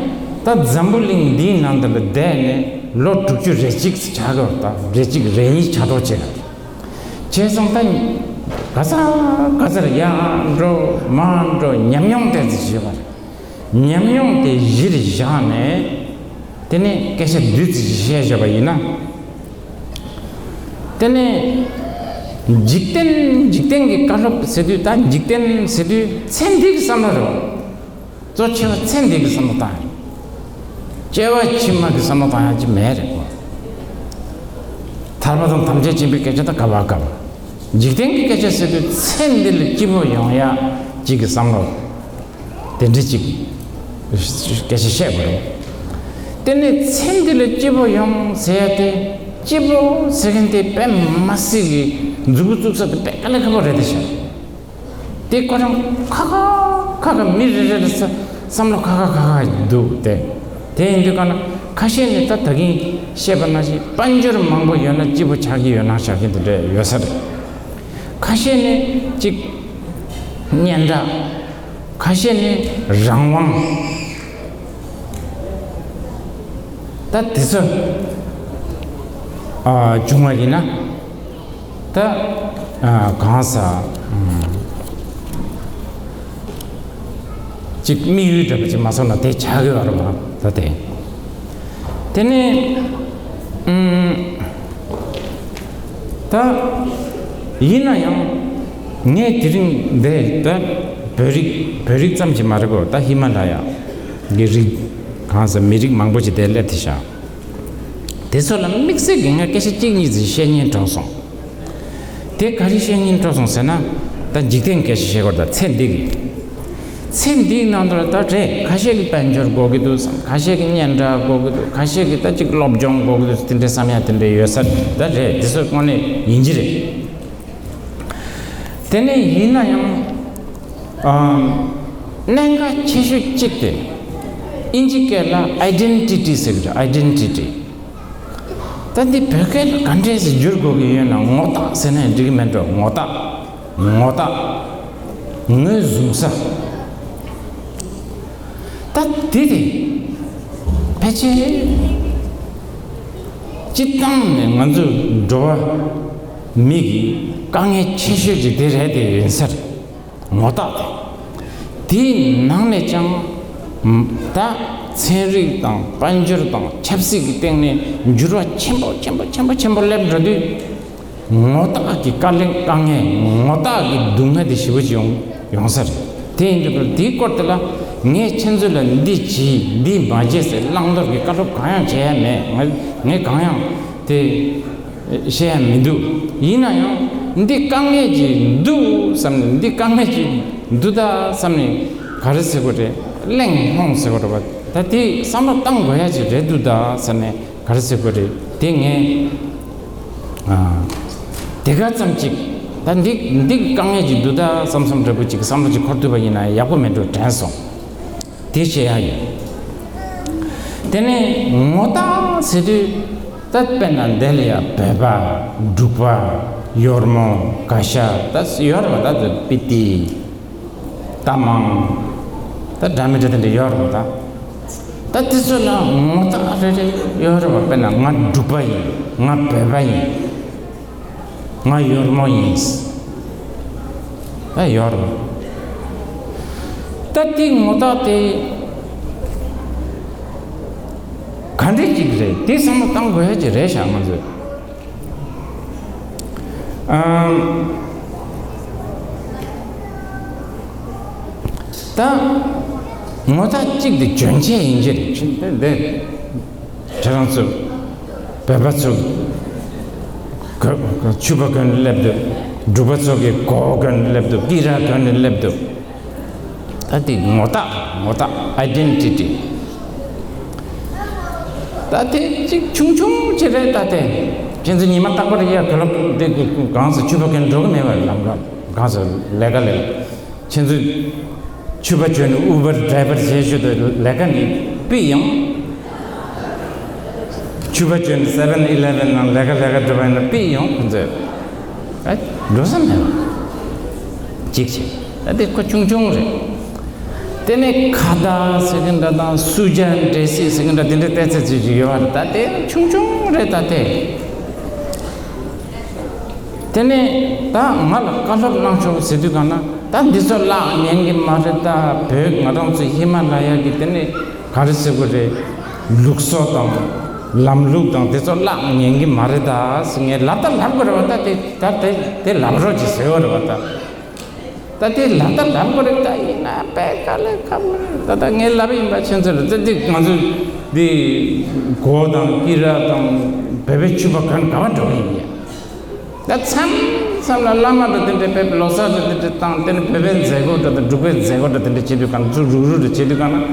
ད་འཛམ་བུ་གླིང་འདིའི་ནང་དུ་ལ་བསྡད་ནས་ལོ་དྲུག་ཅུ་རེ་གཅིག་ཆགས་ཀྱི་ཡོད་རེད། ད་རེ་གཅིག་རེ་གཉིས་ཆགས་གྲབས་བྱས། བྱས་ཙང་ད་ག་ཚར་ག་ཚར་ཡར་འགྲོ་མར་འགྲོ་ཉམས་མྱོང་ཏོག་ཙམ་བྱས་པ་རེད། ཉམས་མྱོང་དེ་གཞིར་བཞག་ནས་དེ་ནས་སྐད་ཆ་བདུན་ཙམ་བཤད་བཞག་པ་ཡིན་ན། དེ་ནས་འཇིག་རྟེན་འཇིག་རྟེན་གྱི་བཀའ་སློབ་ཟེར་དུས་ད་འཇིག་རྟེན་ཟེར་དུས་ཚེ་འདི་གི་བསམ་བློ་རེད་བ། གཙོ་ཆེ་བ་ཚེ་འདི་གི་བསམ་བློ་བཏང་ཡ། སྐྱེ་བ་ཕྱི་མ་གི་བསམ་བློ་བཏང་ཡ་ཅིག་མེད་རེད་བ། ཐར་པ་དང་ཐམས་ཅད་མཁྱེན་པའི་སྐད་ཆ་ད་ག་བ་ག་བ། འཇིག་རྟེན་གྱི་སྐད་ཆ་ཟེར་དུས་ཚེ་འདི་ལ་སྐྱིད་པོ་ཡོང་ཡ་ཅིག་གི་བསམ་བློ། དེ་འདྲ་ཅིག་སྐད་ཆ་བཤད་དགོས་རེད། དེ་ནས་ཚེ་འདི་ལ་སྐྱིད་པོ་ཡོང་ཟེར་ཡ་དེ་སྐྱིད་པོ་ཟེར་མཁན་དེ་དཔེ་མ་སྲིད་ཀྱི་མཛུབ་གུ་བཙུགས་ས་དེ་དཔེ་དཀའ་ལས་ཁག་པོ་རེད་དེ་ཤག་དེ་ཁོ་རང་ཁ་ཁ་ཁ་ཁ་མི་རེ་རེ་ལ་ས་བསམ་བློ་ཁ་ཁ་ཁ་ཁ་འདུག་དེ་དེ་ཡིན་དུས་ག་ན་ཁ་ཤས་ནས་ད་ད་གིན་བཤད་པ་ནང་བཞིན་དཔལ་འབྱོར་མང་པོ་ཡོད་ན་སྐྱིད་པོ་ཆགས་ཀྱི་ཡོད་ན་ཆགས་ཀྱི་འདི་འདྲ་ཡོད་ས་རེད། ཁ་ཤས་ནས་གཅིག་སྙན་གྲགས། ཁ་ཤས་ནས་རང་དབང་། ད་དེ་ཚོ་ཨ་བྱུང་བ་ཡིན་ན་ད་ཨ་གང་ཟག་ཨམ་ཅིག་དམིགས་ཡུལ་འདྲ་པོ་ཅིག་མ་སོང་ན་དེ་ཆགས་ཀྱི་ཡོད་རེད་བ། ད་དེ་དེ་ནས་ཨམ། ད་ཡིན་ན་ཡང་ངས་དེ་རིང་འདི་ད་བོད་རིགས་བོད་རིགས་ཙམ་གྱིས་མ་རེད་གོ། ད་ཧི་མ་ལ་ཡ་གི་རིགས་གང་ཟེར་མི་རིགས་མང་པོ་ཅིག་དེ་སླེབས་ཏེ་བཞག་དེ་ཚོ་ལ་དམིགས་བསལ་གྱི་ངས་སྐད་ཆ་གཅིག་གཉིས་ཙམ་བཤད་སྙིང་བྲོ་སོང་། དེ་ག་རེ་བཤད་སྙིང་བྲོ་སོང་ཟེར་ན། ད་འཇིག་རྟེན་སྐད་ཆ་བཤད་དགོས་ད་ཚེ་འདི་གི་ཚེ་འདིའི་ནང་དུ་ལ་ད་རེད། ཁ་ཤས་ཀྱིས་དཔལ་འབྱོར་དགོས་ཀྱི་འདུག་བསམ། ཁ་ཤས་ཀྱིས་སྙན་གྲགས་དགོས་ཀྱི་འདུག་ཁ་ཤས་ཀྱིས་ད་ཅིག་སློབ་སྦྱོང་དགོས་ཀྱི་འདུག་དེ་འདྲའི་བསམ་ཡ་དེ་འདྲ་ཡོད་ས་རེད། ད་རེད། དེ་ཚོ་དངོས་གནས་ཡིན་གྱི་རེད། དེ་ནས་ཡིན་ན་ཡང་ཨམ། གནད་འགག་ཆེ་ཤོས་གཅིག་དེ་དབྱིན་ཇི་སྐད་ལ་ཨའི་ཌེན་ཊི་ཊི་ཟེར་གྱི་རེད། ཨའི་ཌེན་ཊི་ཊི། ད་འདི་བོད་སྐད་ལ་ག་འདྲས་སེ་བསྒྱུར་དགོས་ཀྱི་ཡོད་ན། ངོ་རྟགས་ཟེར་ན་འགྲིག་གི་མེད་འགྲོ། ངོ་རྟགས། ངོ་རྟགས། ངོས་བཟུང་ས། ད་འདི་དེ་ཕལ་ཆེར་སྤྱིར་བཏང་ནས་ང་ཚོ་འགྲོ་བ་མི་གི་དཀའ་ངལ་ཆེ་ཤོས་ཅིག་དེ་རེད། དེ་ཡིན་ས་རེད། ངོ་རྟགས་དེ། དེའི་ནང་ནས་ཀྱང་ད་ཚན་རིག་དང་དཔལ་འབྱོར་དང་ཆབ་སྲིད་ཀྱི་སྟེང་ནས་འགྱུར་བ་ཆེན་པོ་ཆེན་པོ་ཆེན་པོ་ཆེན་པོ་སླེབས་འགྲོ་དུས། ངོ་རྟགས་ཀྱི་དཀའ་ལས་དཀའ་ངལ་ངོ་རྟགས་ཀྱི་སྡུག་བསྔལ་དེ་ཞེ་པོ་ཅིག་ཡོང་ཡོང་ས་རེད། དེ་ཡིན་དུས་དེའི་སྐོར་དེ་ལ་ངས་ཁྱེད་ཚོ་ལ་འདི་བྱེད་འདི་མ་བྱེད་ཟེར་བླང་དོར་གྱི་བཀའ་སློབ་གང་ཡང་བྱས་ཡ་མེད། ང་ངས་གང་ཡང་དེ་བཤད་ཡ་མི་འདུག་ཡིན་ན་ཡང་འདི་དཀའ་ངལ་ཅིག་འདུག་བསམ་ནས། འདི་དཀའ་ངལ་ཅིག་འདུག་ད་བསམ་ནས་ག་རེ་ཟེར་དགོས་རེད། གླེང་སློང་ཟེར་དགོས་རེད་པ། ད་དེ་བསམ་བློ་བཏང་དགོས་ཡ་ཅིག་རེད་འདུག་ད་བསམ་ནས་ག་རེ་ཟེར་དགོས་རེད། དེ་ངས་ཨ་དེ་ག་ཙམ་ཅིག་ད་འདི་འདི་དཀའ་ངལ་ཅིག་འདུག་ད་བསམ་བསམ་འདྲ་པོ་ཅིག་བསམ་བློ་ཅིག་འཁོར་ཐུབ་པ་ཡིན་ན་ཡག་པོ་མེད་འགྲོ་དྲན་སོང་། དེ་བཤད་ཡ་ཡོད། དེ་ནས་ངོ་རྟགས་ཟེར་དུས་ད་དཔེར་ན་འདི་ལ་ཡ་བོད་པ། འབྲུག་པ། ཡོར་མོ། ག་ཤ། ད་ཡོད་རེད་པ། ད་དེ་སྤི་ཏི། ད་མང་། ད་འདྲ་མི་འདྲ་དེ་འདྲ་ཡོད་རེད་པ། ད་ད་དེ་ཚོ་ལ་ངོ་རྟགས་རེ་རེ་ཡོད་རེད་པ། དཔེར་ན་ང་འབྲུག་པ་ཡིན། ང་བོད་པ་ཡིན། ང་ཡོར་མོ་ཡིན། ད་ཡོད་རེད་པ། ད་དེ་ངོ་རྟགས་དེ་ག་འདྲ་ཅིག་རེད། དེ་བསམ་བློ་བཏང་དགོས་ཡ་ཅིག་རེད་ཤག་ང་ཚོས། ཨམ། ད་ ངོ་རྟགས་གཅིག་དེ་འཇོན་ཆེ་ཡིན་གྱི་རེད། ཁྱེད་འདི་ཁྱེད་རང་ཚོ་བོད་པ་ཚོ་གོ་ཕྱུ་པ་གོན་སླེབས་འདུག་འབྲུག་པ་ཚོ་གི་གོ་གོན་སླེབས་འདུག་དཀྱིལ་ར་གོན་སླེབས་འདུག་ད་དེ་ངོ་རྟགས། ངོ་རྟགས། ཨའི་ཌེན་ཊི་ཊི། ད་དེ་གཅིག་ཆུང་ཆུང་ཅིག་རེད། ད་དེ་ཁྱེད་ཚོ་ཉི་མ་རྟག་པར་ཡ་ག་ལ་འདི་གང་ཟེར་ཕྱུ་པ་གོན་འགྲོ་གི་མེད་པ། ལམ་ཁ་གང་ཟེར་ལས་ཀ་ལས། ཁྱེད་ཚོས་ཕྱུ་པ་གྱོན་ནས་ཨུ་བར་ཌ་རའི་བར་བྱེད་ཞུ་དུས་ལས་ཀ་ནི་པི་ཡོང་། ཕྱུ་པ་གྱོན་ནས་སེ་ཝེན་ཨི་ལེ་ཝེན་ནང་ལས་ཀ་ལས་ཀ་སྒྲུབ་པ་ཡིན་ན་པི་ཡོང་། ཁོ་ཚོས་ཨ་འགྲོ་ས་མེད་པ་གཅིག་བྱས། ད་དེ་ཁོ་ཆུང་ཆུང་རེད། དེ་ནས་ཁ་བརྡ་ཟེར་གི་འདྲ་དང་སུ་ཇ་འདྲེ་སི་ཟེར་གི་འདྲ་དེ་འདྲའི་ལྟས་ཚད་ཅིག་ཅིག་ཡོད་པ་རེད། ད་དེ་ཆུང་ཆུང་རེད། ད་དེ། དེ་ནས་ད་ང་ལ་བཀའ་སློབ་གནང་ཆོག་ཟེར་དུས་གང་ན། ད་འདི་ཚོ་བརླག་ཉན་གི་མ་རེད། ད་བོད་ང་རང་ཚོ་ཧི་མ་ལ་ཡ་གི་དེ་ནས་ག་རེ་ཟེར་དགོས་རེད། ལུགས་སྲོལ་དང་ལམ་ལུགས་དང་དེ་ཚོ་བརླག་ཉན་གི་མ་རེད་ད་ཟེར། ངས་ལབ་ད་ལབ་དགོས་རེད་བ། ད་དེ་ད་དེ་དེ་ལབ་རོགས་ཅིག་ཟེར་བ་རེད་བ། ད། ད་དེ་ལབ་ད་ལབ་དགོས་རེད། ད་ཡིན་ན་དཔེ་དཀའ་ལས་ཁག་པོ་རེད། ད་ད་ངས་ལབ་ཡིན་པ་ཁྱེད་ཚོ་ལ། ད་དེ་ང་ཚོ་འདི་གོ་དང་དཀྱིལ་ར་དང་བོད་པའི་ཕྱུ་པ་གོན་ག་པར་འགྲོ་གི་ཡིན་ཡ། ད་མཚམས་མཚམས་ལ་བླ་མ་འདྲ་དེ་འདྲ་བོད་པའི་ལོ་གསར་འདྲ་དེ་འདྲ་བཏང་། དེ་ནི་བོད་པའི་མཛད་སྒོ་འདྲ་དང་འབྲུག་པའི་མཛད་སྒོ་འདྲ་དེ་འདྲ་བྱེད་དུས་གང་ཚོ་རུག་རུག་འདྲ་བྱེད་དུས་གང་ན།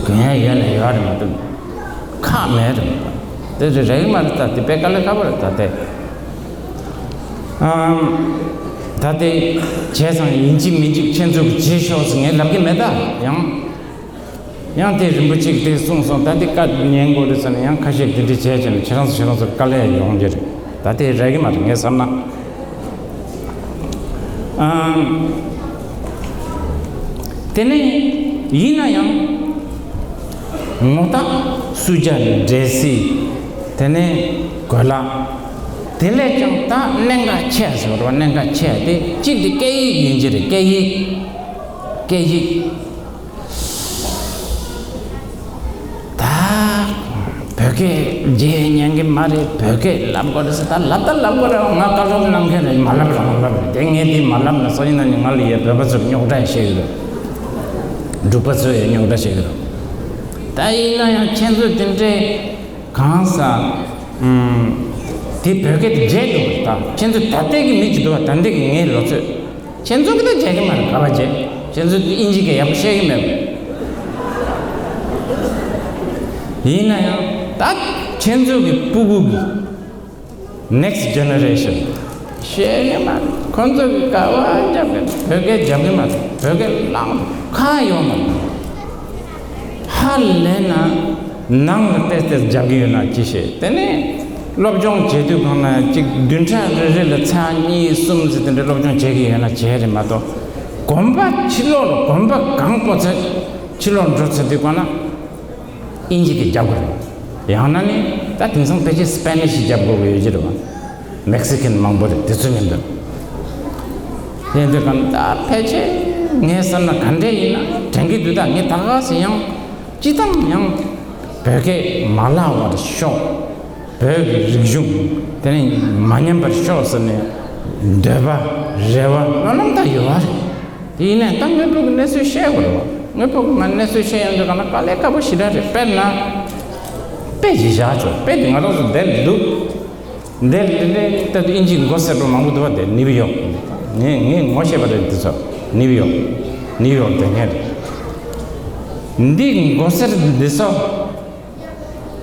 གོན་ཡ་ཡོད་ན་ཡོད་རེད་མ་གཏོགས་ཁག་མེད་རེད། དེ་རེད་རེད་མ་རེད། ད་དེ་དཔེ་དཀའ་ལས་ཁག་པོ་རེད། ད་དེ་ཨམ། ད་དེ་བྱས་ཙང་ཡིན་གཅིག་མིན་གཅིག་ཁྱེད་ཚོ་གིས་བྱེད་ཤོག་ཟེར་ངས་ལབ་ཀྱི་མེད། ད་ཡང་ཡང་དེ་རིན་པོ་ཆེ་གིས་དེ་གསུངས་སོང་། ད་དེ་བཀའ་ཉན་དགོས་རེད་ཟེར་ན་ཡང་ཁ་ཤས་དེ་འདྲ་བྱས་བྱས་ནས་ཁྱེད་རང་ཚོ་ཁྱེད་རང་ཚོ་དཀའ་ལས་ཡོང་རྒྱུ་རེད། ད་དེ་རེད་ཀྱི་མ་རེད་ངས་བསམ་ན། ཨང་། དེ་ནས་ཡིན་ན་ཡང་ངོ་རྟགས་སུ་ཇ་འདྲེ་སི། དེ་ནས་གོས་ལག་དེ་ལས་ཀྱང་ད་གནད་འགག་ཆེ་ཟེར་བ་རེད་བ། གནད་འགག་ཆེ་དེ་གཅིག་དེ་སྐད་ཡིག་ཡིན་གྱི་རེད། སྐད་ཡིག་སྐད་ཡིག་ད་བོད་སྐད་བརྗེད་ཉན་གི་མ་རེད། བོད་སྐད་ལབ་དགོས་རེད་ཟེར། ད་ལབ་ད་ལབ་དགོས་རེད། ང་བཀའ་སློབ་གནང་མཁན་རེད། མ་ལབ་རང་ལབ་རེད། དེ་ངས་དེ་མ་ལབ་ན་སང་ཉིན་གནངས་ཉིན་ང་ལ་ཡ་བོད་པ་ཚོར་རྙོག་དྲ་བཤད་ཡོད་རེད། འབྲུག་པ་ཚོས་ཡ་རྙོག་དྲ་བཤད་ཡོད་རེད། ད་ཡིན་ན་ཡང་ཁྱེད་ཚོས་དེ་འདྲའི་གང་ཟག་ཨུམ། དེ་བོད་སྐད་དེ་བརྗེད་འགྲོ་གི་རེད། ད་ཁྱེད་ཚོ་ད་ལྟའི་གི་མི་ཅིག་འདུག་བ། ད་ལྟའི་གི་ངའི་ལོ་ཚོད། ཁྱེད་ཚོ་གི་ད་བརྗེད་གི་མ་རེད། ག་པར་བརྗེད། ཁྱེད་ཚོ་དབྱིན་ཇི་སྐད་ཡག་པོ་ཤེས་གི་མེད་པ། ཡིན་ན་ཡང་ད་ཁྱེད་ཚོ་གི་སྤུ་གུ་གི་next generation ཤེས་གི་མ་རེད། ཁོང་ཚོ་གི་ག་པར་རྒྱབ་གི་བོད་སྐད་རྒྱབ་གི་མ་རེད། བོད་སྐད་བླངས་ཁ་ཡོང་མ་རེད། ཧ་ལས་ན་ནང་ལ་ཏེ་ཏེ་རྒྱབ་ཀྱི་ཡོད་ན་ཅི་ཤེས། དེ་ནས་སློབ་སྦྱོང་བྱེད་དུས་གང་ན་གཅིག་བདུན་ཕྲག་རེ་རེ་ལ་ཚར་གཉིས་གསུམ་ཟེར་དེ་འདྲ་སློབ་སྦྱོང་བྱེད་ཀྱི་ཡོད་ན་བྱས་རེད་མ་གཏོགས། གོམ་པ་ཕྱི་ལོགས་ལ་གོམ་པ་གང་སྤོ་ཚེ་ཕྱི་ལོགས་འགྲོ་ཚེ་དུས་གང་ན་དབྱིན་ཇི་གི་རྒྱབ་དགོས་རེད། ཡང་ན་ནི་ད་དེང་སང་ཕལ་ཆེར་སི་པེ་ནིཤ་རྒྱབ་དགོས་ཀྱི་ཡོད་ཀྱི་རེད་བ། མེག་སི་ཁན་མང་པོ་རེད་དེ་ཚོ་མཉམ་དུ། དེ་འདྲ་གང་ལྟར་ཕལ་ཆེར་ངས་བསམ་ན་ག་འདྲས་ཡིན་ན་དྲན་གྱི་འདུག་ད་ངས་ད་ག་སེ་ཡང་ཅི་ཐང་ཡང་བོད་སྐད་མ་བརླག་པར་ཤོག་བོད་ཀྱི་རིག་གཞུང་དེ་ནི་མ་ཉམས་པར་ཤོག་ཟེར་ནས་འདོད་པ་རེ་བ་སྨོན་ལམ་ད་ཡོད་པ་རེད། དེ་ཡིན་ནའི་ད་དངོས་པོ་གི་གནས་ཚུལ་བཤད་དགོས་རེད་བ། དངོས་པོ་གི་ང་གནས་ཚུལ་བཤད་ཡོང་དུས་གང་ན་དཀའ་ལས་ཁག་པོ་ཞེ་དྲག་རེད། དཔེར་ན་དཔེ་ཞིག་བཞག་ཆོག་དཔེ་དེ་ང་རང་ཚོ་འདིར་འདུག་འདིར་འདི་འདྲའི་ལྟ་དུས་དབྱིན་ཇིའི་མགོ་སེར་པོ་མང་པོ་འདུག་བ། དེ་ནིའུ་ཡོག་ངས་ངས་ངོ་ཤེས་པ་རེད། འདི་ཚོ་ནིའུ་ཡོག་ནིའུ་ཡོག་དེ་ངས་རེད། འདི་མགོ་སེར་འདི་ཚོ་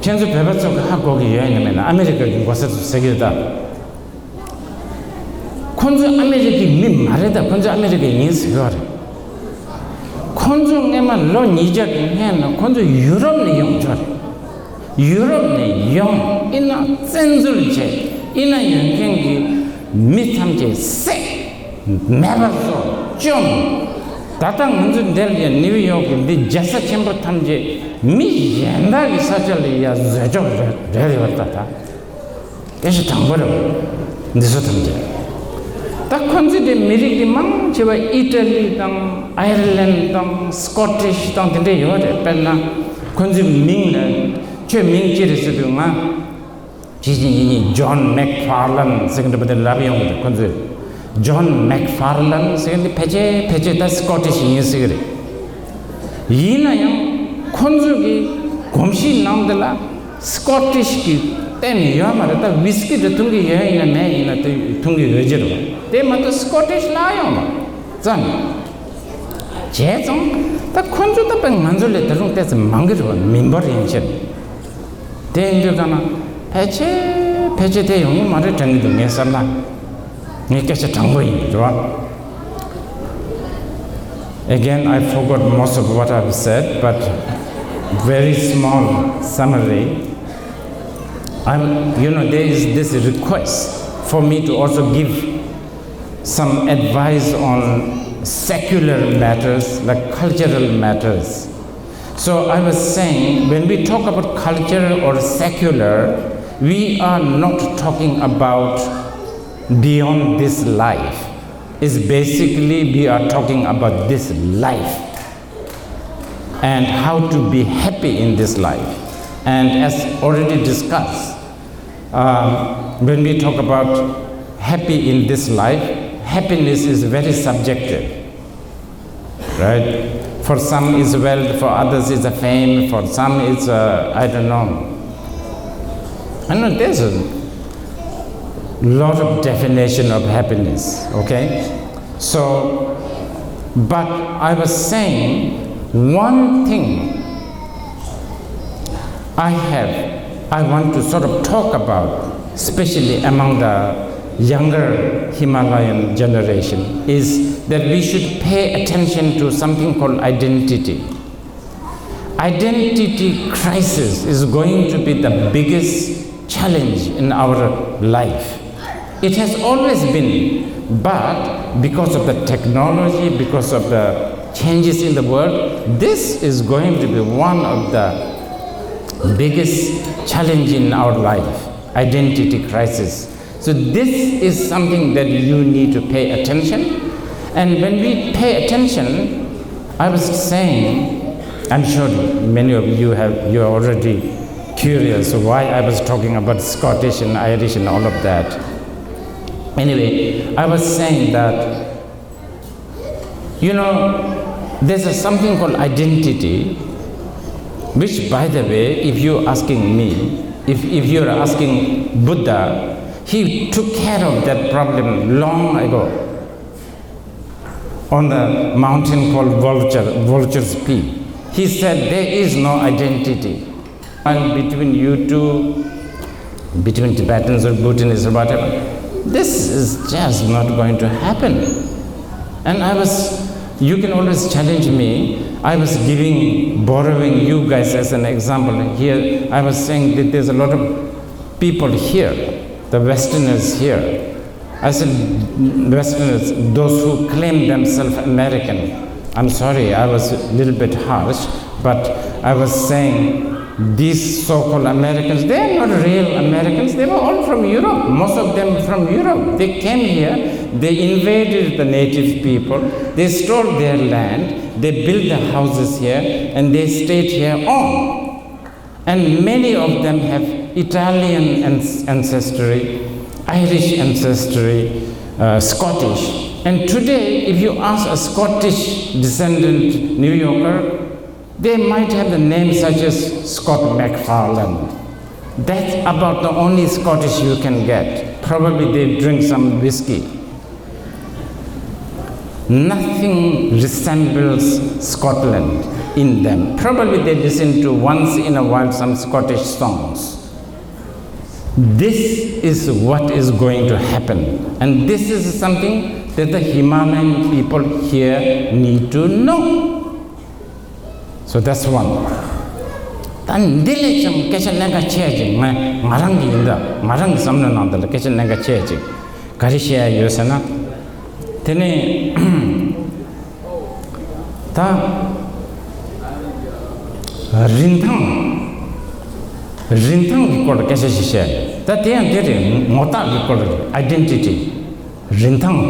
ཁྱེད་ཚོ་བོད་པ་ཚོ་གི་ཧ་གོ་གི་ཡོད་ནི་མེད་ན། ཨ་མི་རི་ཀ་གི་མགོ་སེར་ཚོ་ཟེར་གི་ཡོད་ད། ཁོ་ཚོ་ཨ་མི་རི་ཀའི་མི་མ་རེད་ད། ཁོ་ཚོ་ཨ་མི་རི་ཀའི་ཡིན་ཟེར་གི་ཡོད་རེད། ཁོ་ཚོ་སྔས་མ་ལོ་ཉིས་བརྒྱ་གི་སྔོན་ལ་ཁོ་ཚོ་ཡུ་རོབ་ནས་ཡོང་ཆོག་རེད། ཡུ་རོབ་ནས་ཡོང་། ཨི་ན་བཙན་འཛུལ་བྱས། ཨི་ན་ཡོད་མཁན་གྱི་མི་ཐམས་ཅད་བསད། མེད་པར་བཟོ། བཅོམ། ད་ལྟ་ང་ཚོ་འདིར་ཡ་ནིའུ་ཡོག་གི་འདི་རྒྱལ་ས་ཆེན་པོ་ཐམས་ཅད་མི་གཞན་དག་གི་ས་ཆ་ལ་ཡ་བཟོས་ཆོག་རེད་རེད་རེད་བ། ད་ད། སྐད་ཆ་དྲང་པོ་རེད། འདི་ཚོ་ཐམས་ཅད། ད་ཁོ་ཚོའི་དེ་མི་རིགས་དེ་མང་ཆེ་བ་ཨི་ཊ་ལི་དང་ཨའི་ར་ལན་དང་སི་ཀོ་ཊིཤ་དང་དེ་འདྲས་ཡོད་རེད། དཔེར་ན་ཁོ་ཚོའི་མིང་ལ་ཁྱོད་མིང་ཅི་རེད་ཟེར་དུས་ང་ཇི་བཞིན་ཡིན་ཡིན་ཇོན་མེག་ཕར་ལན་ཟེར་གི་འདྲ་པོ་དེ་ལབ་ཡོང་གི་རེད། ཁོ་ཚོས་ཇོན་མེག་ཕར་ལན་ཟེར་གི་འདི་ཕལ་ཆེར་ཕལ་ཆེར་ད་སི་ཀོ་ཊིཤ་ཡིན་ཟེར་གི་རེད། ཡིན་ན་ཡང་ཁོ་ཚོ་གི་གོམས་གཤིས་ནང་དེ་ལ་སི་ཀོ་ཊིཤ་གི་གཏན་ནས་ཡོད་མ་རེད། ད་ཝིས་ཀི་དེ་འཐུང་གི་ཡོད་ཡིན་ན་མེད་ཡིན་ན་དེ་འཐུང་གི་ཡོད་ཀྱི་རེད་པ། དེ་མ་གཏོགས་སི་ཀོ་ཊིཤ་ལ་ཡོང་བ་ཙམ། བྱས་ཙང་ད་ཁོ་ཚོ་ད་དཔེ་ང་ཚོ་ལས་ད་རུང་ཏོག་ཙམ་མང་གི་རེད་པ། མི་འབོར་ཡན་ཆད། དེ་ཡིན་དུས་ག་ན་ཕལ་ཆེར་ཕལ་ཆེར་དེ་ཡོང་གི་མ་རེད་དྲན་གྱི་འདུག་ངའི་བསམ་ན། ངའི་སྐད་ཆ་དྲང་པོ་ཡིན་རེད་པ། Again, I forgot most of what I've said, but very small summary. I'm, you know, there is this request for me to also give some advice on secular matters, like cultural matters. So I was saying, when we talk about culture or secular, we are not talking about beyond this life. It's basically we are talking about this life and how to be happy in this life. And as already discussed, um, when we talk about happy in this life, happiness is very subjective, right? For some, it's wealth, for others, it's a fame, for some, it's a, I don't know. I know there's a lot of definition of happiness, okay? So, but I was saying one thing I have, I want to sort of talk about, especially among the younger Himalayan generation, is that we should pay attention to something called identity. Identity crisis is going to be the biggest challenge in our life. It has always been, but because of the technology, because of the changes in the world, this is going to be one of the biggest challenge in our life, identity crisis. So this is something that you need to pay attention. And when we pay attention, I was saying, I'm sure many of you have, you are already curious why I was talking about Scottish and Irish and all of that. Anyway, I was saying that, you know, there's a something called identity, which, by the way, if you're asking me, if, if you're asking Buddha, he took care of that problem long ago on the mountain called Vulture, Vulture's Peak. He said there is no identity. And between you two, between Tibetans or Bhutanese or whatever, this is just not going to happen. And I was, you can always challenge me. I was giving, borrowing you guys as an example. Here, I was saying that there's a lot of people here, the Westerners here. I said, Westerners, those who claim themselves American. I'm sorry, I was a little bit harsh, but I was saying these so-called Americans, they are not real Americans. They were all from Europe, most of them from Europe. They came here, they invaded the native people, they stole their land, they built the houses here, and they stayed here on. And many of them have Italian ans- ancestry, Irish ancestry, uh, Scottish. And today, if you ask a Scottish descendant New Yorker, they might have the names such as Scott McFarlane. That's about the only Scottish you can get. Probably they drink some whiskey. Nothing resembles Scotland in them. Probably they listen to once in a while some Scottish songs. This is what is going to happen. And this is something that the Himalayan people here need to know. So that's one. ད་འདི་ལས་ཀྱང་སྐད་ཆ་ལན་ཁ་ཆེ་ཅིག་ང་ང་རང་གི་ཡིན་ད། ང་རང་གི་བསམ་བློའི་ནང་དུ་ལ་སྐད་ཆ་ལན་ཁ་ཆེ་ཅིག་ག་རེ་བཤད་ཡ་ཡོད་ཟེར་ན། དེ་ནས་ད་རིན་ཐང་། རིན་ཐང་གི་སྐོར་ལ་སྐད་ཆ་ཞིག་བཤད་ཡ། ད་དེ་ཡང་དེ་རེད། ངོ་རྟགས་ཀྱི་སྐོར་ལ་རེད། ཨའི་ཌེན་ཊི་ཊི། རིན་ཐང་།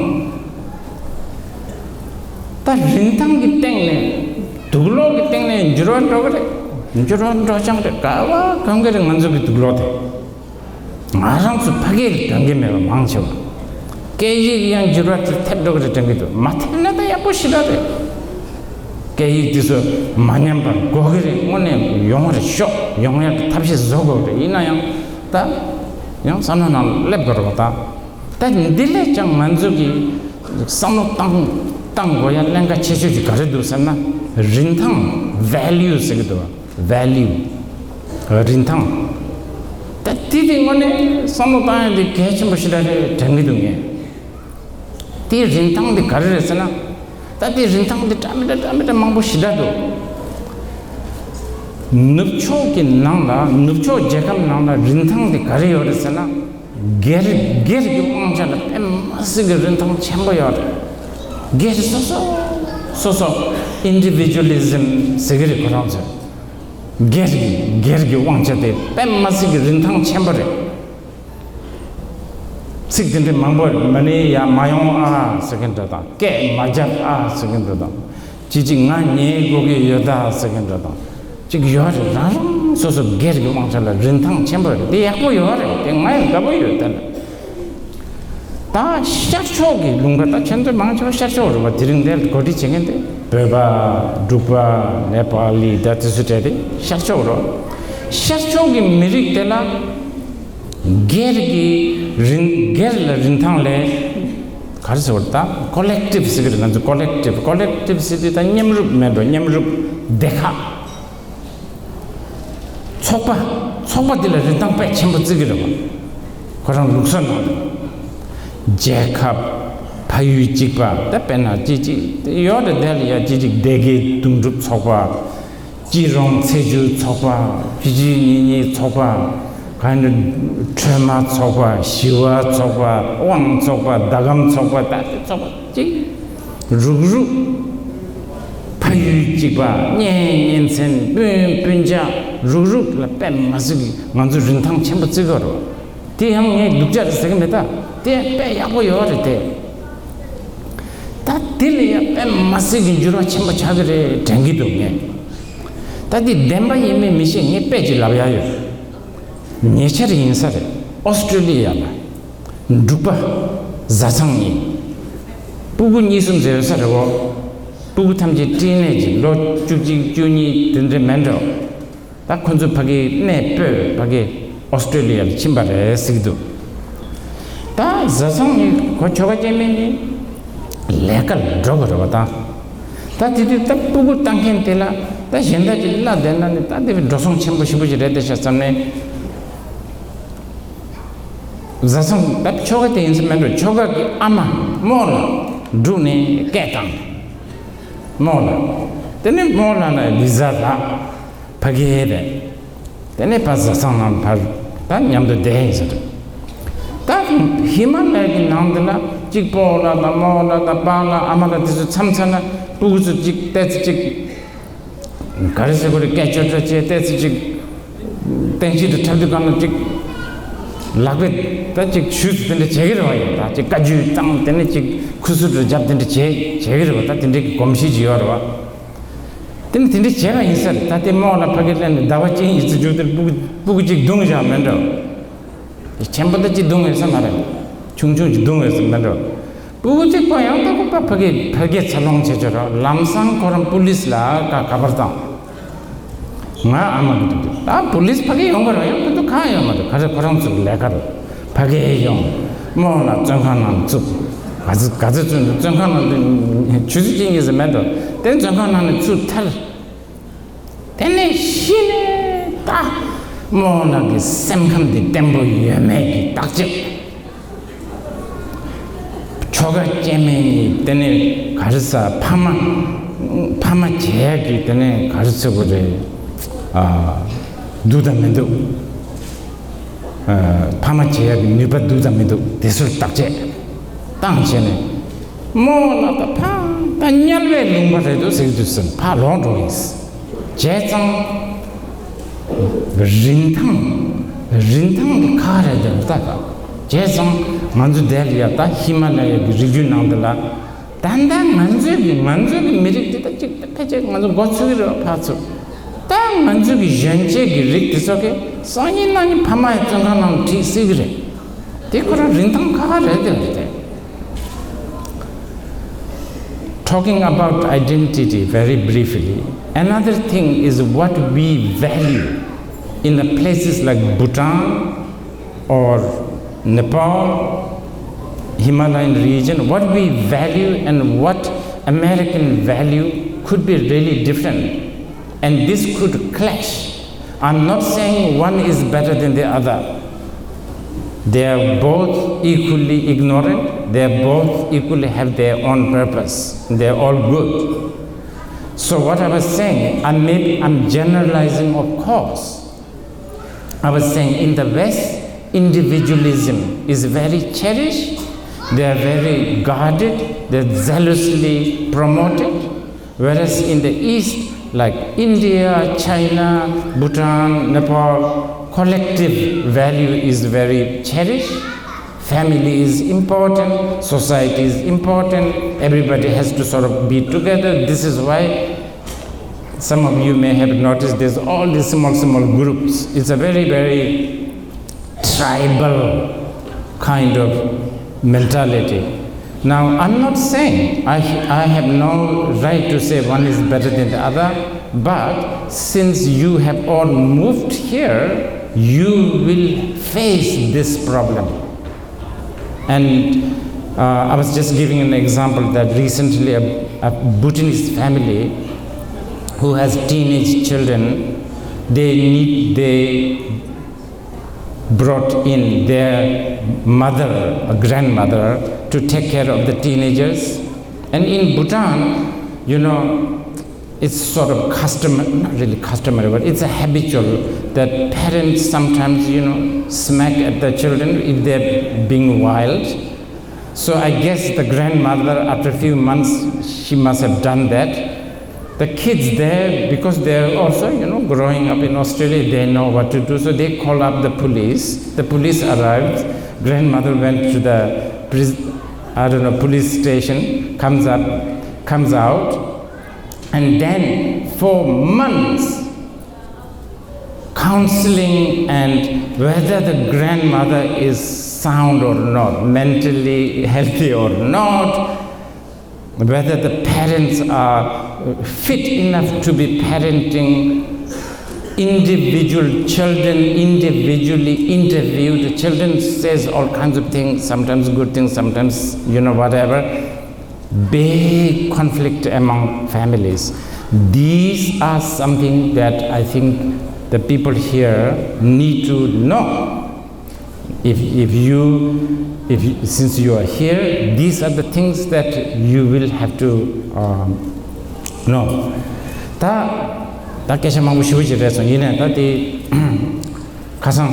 ད་རིན་ཐང་གི་སྟེང་ནས། དུག་ལོག་གི་སྟེང་ནས་འགྱུར་བ་འགྲོ་གི་རེད། འགྱུར་བ་འགྲོ་རྐྱང་རེད། ག་བ་གང་གི་རེད། ང་ཚོ་གི་དུག་ལོག་དེ། ང་རང་ཚོ་ཕ་སྐད་ཀྱི་དྲན་གི་མེད་པ་མང་ཆེ་བ། སྐད་ཡིག་ཡང་འགྱུར་བ་དེ་ཐེབས་འགྲོ་གི་རེད་དྲན་གི་འདུག་མ་ཐེབས་ན་ད་ཡག་པོ་ཞེ་དྲག་རེད། སྐད་ཡིག་དེ་ཚོ་མ་ཉམས་པར་དགོས་ཀྱི་རེད། དངོས་གནས་ཡོང་བ་རེད། ཤོག་ཡོང་ཡག་གི་ཐབས་ཤེས་བཟོ་དགོས་རེད། ཡིན་ན་ཡང་ད་ཡང་བསམ་བློ་ནང་སླེབས་དགོས་རེད་པ། ད་ད་འདི་ལས་ཀྱང་ང་ཚོ་གི་བསམ་བློ་བཏང་བཏང་དགོས་ཡ་ཀླན་ཀ་ཆེ་ཤོས་ཅིག་ག་རེ་འདུག་ཟེར་ན། རིན་ཐང་། ཝེ་ལིའུ་ཟེར་གི་འདུག་པ། ཝེ་ལིའུ། རིན་ཐང་། ད་དེ་དེ་དངོས་གནས་བསམ་བློ་བཏང་ཡ་དེ་གལ་ཆེན་པོ་ཞེ་དྲག་རེད་དྲན་གི་འདུག་ངས། དེའི་རིན་ཐང་དེ་ག་རེ་རེད་ཟེར་ན། ད་དེའི་རིན་ཐང་དེ་འདྲ་མི་འདྲ་འདྲ་མི་འདྲ་མང་པོ་ཞེ་དྲག་འདུག་ནུབ་ཕྱོགས་ཀྱི་ནང་ལ། ནུབ་ཕྱོགས་རྒྱལ་ཁབ་ནང་ལ་རིན་ཐང་དེ་ག་རེ་ཡོད་རེད་ཟེར་ན། སྒེར། སྒེར་གྱི་དབང་ཆ་ལ་དཔེ་མ་སྲིད་ཀྱི་རིན་ཐང་ཆེན་པོ་ཡོད་རེད། སྒེར་སོ་སོ། སོ་སོ། ཨིན་ཌི་བི་ཇུ་ལི་ཛིམ་ཟེར་གི་རེད་ཁོ་རང་ཚོས། སྒེར་གྱི། སྒེར་གྱི་དབང་ཆ་དེ་དཔེ་མ་སྲིད་ཀྱི་རིན་ཐང་ཆེན་པོ་རེད། ཚིག་དེ་འདྲ་མང་པོ་རེད། མ་ཎི་ཡར་མ་ཡོང་ཨ་ཟེར་མཁན་འདྲ་དང་། སྐད་མ་རྒྱབ་ཨ་ཟེར་མཁན་འདྲ་དང་། ཅི་ཅིག་ང་ཉལ་དགོས་ཀྱི་ཡོད་ད་ཟེར་མཁན་འདྲ་དང་། ཅིག་ཡོད་རེད། རང་རང་སོ་སོ་སྒེར་གྱི་དབང་ཆ་ལ་རིན་ཐང་ཆེན་པོ་རེད། དེ་ཡག་པོ་ཡོད་རེད། དེ་ང་ཡང་དགའ་པོ་ཡོད་ད་ལ། ད་ཤར་ཕྱོགས་ཀྱི་ལུང་པ། ད་ཁྱེད་ཚོ་མང་ཆེ་བ་ཤར་ཕྱོགས་རེད་པ། དེ་རིང་འདིར་གོ་སྒྲིག་བྱེད་མཁན་དེ་བོད་པ། འབྲུག་པ། ནེ་པ་ལི། ད་དེ་ཚོ་གྲས་དེ་ཤར་ཕྱོགས་རེད། ཤར་ཕྱོགས་ཀྱི་མི་རིགས་དེ་ལ་སྒེར་གྱི་རིན། སྒེར་ལ་རིན་ཐང་ལས། ག་རེ་ཟེར་བ་ད། ཀོ་ལེག་ཊིབ་ཟེར་གི་རེད། ང་ཚོ་ཀོ་ལེག་ཊིབ། ཀོ་ལེག་ཊིབ་ཟེར་དུས་ད་མཉམ་རུབ་མེད་འགྲོ། མཉམ་རུབ་སྡེ་ཁག་ཚོགས་པ། ཚོགས་པ་འདི་ལ་རིན་ཐང་དཔེ་ཆེན་པོ་བརྩི་གི་རེད་པ། ཁོ་རང་ལུགས་སྲོལ་ནང་དུ། རྒྱལ་ཁབ། ཕ་ཡུལ་གཅིག་པ། ད་དཔེར་ན་ཅི་ཅི་ཡོད་རེད། དེ་ལ་ཡ་ཅི་ཅིག་སྡེ་དགེ་དོན་གྲུབ་ཚོགས་པ། སྐྱིད་རོང་ཚེས་བཅུའི་ཚོགས་པ། ཕི་ཇི་གཉིས་གཉིས་ཚོགས་པ། ག་ནི། ཁྲོས་མ་ཚོགས་པ། ཞི་བ་ཚོགས་པ། དབང་ཚོགས་པ། ཟླ་གམ་ཚོགས་པ། ད་དེ་ཚོགས་པ་གཅིག་རུག་རུག་ཕ་ཡུལ་གཅིག་པ། གཉེན་ཉེ་ཚན། སྤུན་སྤུན་ཆ། རུག་རུག་ལ་དཔེ་མ་སྲིད་ཀྱི་ང་ཚོ་རིན་ཐང་ཆེན་པོ་བརྩི་གི་རེད། དེ་ཡང་ངས་སྡུག་ཅག་རེད་ཟེར་གི་མེད། ད་དེ་དཔེ་ཡག་པོ་ཡོད་རེད་དེ། ད་དེ་ལ་ཡང་དཔེ་མ་སྲིད་ཀྱི་འགྱུར་བ་ཆེན་པོ་ཆགས་ཀྱི་རེད་དྲན་གྱི་འདུག་ངས། ད་དེ་བདེན་པ་ཡིན་མིན་མི་ཤེས། ངས་དཔེ་ཅིག་ལབ་ཡ་ཡོད། ཉེ་ཆར་ཡིན་ས་རེད། ཨོ་སི་ཀྲོ་ལི་ཡ་ལ་འབྲུག་པ་བཟའ་ཚང་གཉིས། སྤུ་གུ་གཉིས་གསུམ་ཟེར་ཡོད་ས་རེད་འོ། སྤུ་གུ་ཐམས་ཅད་སྐྲན་ནད་ཀྱིས་ལོ་བཅུ་གཅིག་བཅུ་གཉིས་དེ་འདྲ་མེད་འགྲོ། ད་ཁོ་ཚོ་ཕ་གིའི་གནས་སྤོས། ཕ་གི་ཨོ་སི་ཀྲོ་ལི་ཡ་ལ་ཕྱིན་པ་རེད་ཟེར་གྱི་འདུག་ད་བཟའ་ཚང་གཉིས། ཁོ་ཁྱོ་ག་སྐྱེ་དམན་གཉིས་ལས་ཀ་ལ་འགྲོ་དགོས་རེད་པ། ད་ད་དེ་དུས་ད་སྤུ་གུ་ལྟ་མཁན་དེ་ལ་ད་གཞན་དག་གི་བླ་དེ་ན་ནི་ད་དེ་འགྲོ་སོང་ཆེན་པོ་ཞེ་པོ་ཞིག་རེད་དེ་ཤག་བསམ་ནས། བཟའ་ཚང་ད་ཁྱོ་ག་དེ་ཡིན་ས་མེད་འགྲོ། ཁྱོ་ག་གི་ཨ་མ་རྨོ་ལགས་འབྲུག་ནས་སྐད་བཏང་། རྨོ་ལགས། དེ་ནས་རྨོ་ལགས་ལ་བི་ཟ་རག་ཕ་གི་རེད། དེ་ནས་ཕར་བཟའ་ཚང་ནང་ཕར་ད་མཉམ་དུ་བསྡད་ཡིན་ཟེར། ད་ཧི་མ་ལ་ཡ་གི་ནང་དེ་ལ་གཅིག་སྤོ་ལགས་དང་རྨོ་ལགས་དང་པཱ་ལགས་ཨ་མ་ལགས་དེ་ཚོ་མཚམས་མཚམས་ན་སྤུ་གུ་ཚོ་གཅིག་ཏོག་ཙམ་གཅིག་ག་རེ་ཟེར་དགོས་རེད། སྐད་ཅོར་ཅོར་བྱས་ཏོག་ཙམ་གཅིག་སྟེང་ཕྱི་དུ་འཁྲབ་དུས་གང་ལ་གཅིག་ལག་པས་ད་གཅིག་གཞུས་དེ་འདྲ་བྱེད་ཀྱི་རེད་པ། ཡིན་ད་གཅིག་བཀའ་བརྒྱུད་བཏང་། དེ་ནས་གཅིག་ཁུ་ཚུར་དུ་རྒྱབ། དེ་འདྲ་བྱེད་བྱེད་ཀྱི་རེད་པ། ད་དེ་འདྲའི་གི་གོམས་གཤིས་ཅིག་ཡོད་རེད་པ། དེ་ནི་དེ་འདྲ་བྱས་པ་ཡིན་ས་རེད། ད་དེ་རྨོ་ལགས་ཕ་གིར་སླེབས་ནས་ཟླ་བ་གཅིག་གཉིས་ཙམ་འགྱོ་དུས་སྤུ་གུ་སྤུ་གུ་གཅིག་བརྡུངས་བཞག་མེད་འགྲོ། ཆེན་པོ་ད་གཅིག་བརྡུངས་ཡོད་ས་མ་རེད། ཆུང་ཆུང་གཅིག་བརྡུངས་ཡོད་ས་མེད་འགྲོ། སྤུ་གུ་གཅིག་པོ་ཡང་ད་ཁོ་པ་ཕ་གི་ཕ་གིར་འཚར་ལོངས་བྱེད་ཆོག་རོགས། ལམ་སང་ཁོ་རང་པུ་ལིས་ལ་ཁ་ཁ་པར་བཏང་། ང་ཨ་མ་གི་འདུག་ད་པུ་ལིས་ཕ་གིར་ཡོང་གི་རེད། ཡོང་གི་འདུག་གང་ཡོང་མ་འདུག་ག་རེ་ཁོ་རང་ཚོ་གི་ལས་ཀ་རེད། ཕ་གིར་ཡོང་། རྨོ་ལགས་བཙོན་ཁང་ནང་བཙུགས། ག་ཚོད་ག་ཚོད་བཙོན་འདུག་བཙོན་ཁང་ནང་དུ་ཆུ་ཚོད་གཅིག་གཉིས་ཙམ་མེད་འགྲོ། དེ་བཙོན་ཁང་ནང་ནས་ཚུར་ཐར། དེ་ནས་གཞི་ནས་ད་རྨོ་ལགས་ཀྱི་སེམས་ཁམས་འདི་བརྟན་པོ་ཡོད་མེད་ཀྱི་བརྟག་དཔྱད། ཁྱོ་ག་སྐྱེ་དམན་གཉིས་དེ་ནས་ག་རེ་ཟ། ཕ་མ་ཕ་མ་བྱེད་ཡག་གི་དེ་ནས་ག་རེ་ཟེར་དགོས་རེད། ཨ། འདུག་དང་མི་འདུག་ཨ། ཕ་མ་བྱེད་ཡག་གི་ནུས་པ་འདུག་དང་མི་འདུག་དེ་ཚོར་བརྟག་དཔྱད་བཏང་བྱས་ནས། རྨོ་ལགས་ད་ཕ་ད་དམྱལ་བའི་ལུང་པ་རེད་འདུག་ཟེར་གྱི་འདུག་ཟེར་ནས་ཕར་ལོག་འགྲོ་གི་ཡིན། བྱས་ཙང་། རིན་ཐང་། རིན་ཐང་གི་ཁག་རེད་འདུག་ད་ག་བྱས་ཙང་ང་ཚོ་དེ་ལ་ཡ་ད་ཧི་མ་ལ་ཡ་གི་རི་རྒྱུད་ནང་དུ་ལ། ད་ལྟ་ང་ཚོའི་གི་ང་ཚོའི་གི་མི་རིགས་འདི་ད་ཅིག་ད་ཕལ་ཆེར་ང་ཚོ་མགོ་ཚོས་ཀྱི་རེད་པ། ཕར་ཚུར། ད་ང་ཚོའི་གི་གཞོན་སྐྱེས་ཀྱི་རིགས་འདི་ཚོ་གི་སང་ཉིན་གནངས་ཉིན་ཕ་མ་ཡི་བཙོན་ཁང་ནང་ཁྲིད་སྲིད་ཀྱི་རེད། དེ་ཁོ་རང་རིན་ཐང་ཁག་ཁག་རེད་དེ་རེད་དེ། Talking about identity very briefly, another thing is what we value in the places like Bhutan or Nepal, Himalayan region, what we value and what American value could be really different. And this could clash. I'm not saying one is better than the other. They are both equally ignorant, they both equally have their own purpose, they're all good. So, what I was saying, I maybe I'm generalizing, of course. I was saying in the West, individualism is very cherished, they are very guarded, they're zealously promoted. Whereas in the East, like India, China, Bhutan, Nepal, collective value is very cherished. Family is important, society is important, everybody has to sort of be together. This is why some of you may have noticed there's all these small, small groups. It's a very, very tribal kind of mentality. Now, I'm not saying I, I have no right to say one is better than the other, but since you have all moved here, you will face this problem. And uh, I was just giving an example that recently a, a Bhutanese family who has teenage children, they need, they brought in their mother, a grandmother, to take care of the teenagers. And in Bhutan, you know, it's sort of custom, not really customary, but it's a habitual that parents sometimes, you know, smack at the children if they're being wild. So I guess the grandmother, after a few months, she must have done that. The kids there, because they're also, you know, growing up in Australia, they know what to do. So they call up the police. The police arrives. Grandmother went to the, pris- I don't know, police station, comes up, comes out, and then for months, counseling and whether the grandmother is sound or not, mentally healthy or not, whether the parents are fit enough to be parenting individual children, individually interviewed. Children says all kinds of things, sometimes good things, sometimes, you know, whatever. Big conflict among families. These are something that I think the people here need to know. If, if you, if you, since you are here, these are the things that you will have to um, know. ད་ད་སྐད་ཆ་མང་པོ་ཞེ་པོ་ཅིག་རེད་སོང་། ཡིན་ནའི་ད་དེ་ཁ་སང་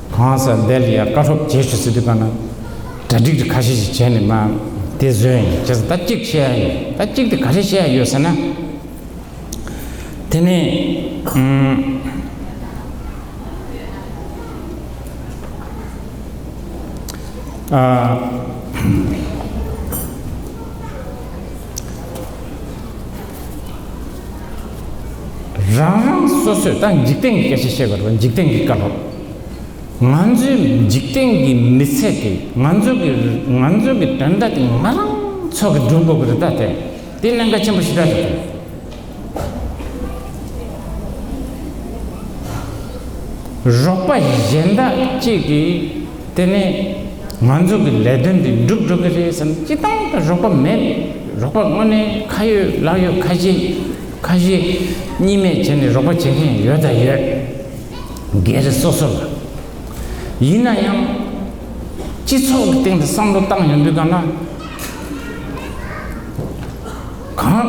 གང་ཟག་འདི་ལ་ཡ་བཀའ་སློབ་བྱེད་ཆོག་ཟེར་དུས་ག་ན་གྲ་སྒྲིག་དེ་ཁ་ཤས་ཤིག་བྱས་ནས་མ་དེ་བཟོས་ཡིན། བྱས་ཙང་ད་གཅིག་བཤད་ཡ་ཡོད། ད་གཅིག་དེ་ག་རེ་བཤད་ཡ་ཡོད་ཟེར་ན། དེ་ནས་ཨ། རང་རང་སོ་སོས་ད་འཇིག་རྟེན་གྱི་སྐད་ཆ་བཤད་དགོས་རེད་པ། འཇིག་རྟེན་གྱི་བཀའ་སློབ། ང་ཚོའི་འཇིག་རྟེན་གྱི་མི་ཚེ་དེ་ང་ཚོ་གི་ང་ཚོ་གི་དོན་དག་དེ་ང་རང་ཚོ་གི་སྒྲུབ་དགོས་ཀྱི་རེད། ད་དེ་དེ་གནད་འགག་ཆེན་པོ་ཞེ་དྲག་རེད། རོགས་པ་གཞན་དག་ཅིག་གིས་དེ་ནས་ང་ཚོ་གི་ལས་དོན་འདི་འགྲུབ་འགྲོ་གི་རེད་བསམ། སྤྱིར་བཏང་དུ་རོགས་པ་མེད། རོགས་པ་དངོས་གནས་ཁ་ཡོད་ལག་ཡོད། ཁ་ཞེ་ཁ་ཞེ་གཉིས་མེད་བྱས་ནས་རོགས་པ་བྱེད་མཁན་ཡོད་ད་ཡོད། སྒེར་སོ་སོ་ལ། ཡིན་ན་ཡང་སྤྱི་ཚོགས་ཀྱི་སྟེང་དུ་བསམ་བློ་བཏང་ཡོང་དུས་གང་ལ། གང་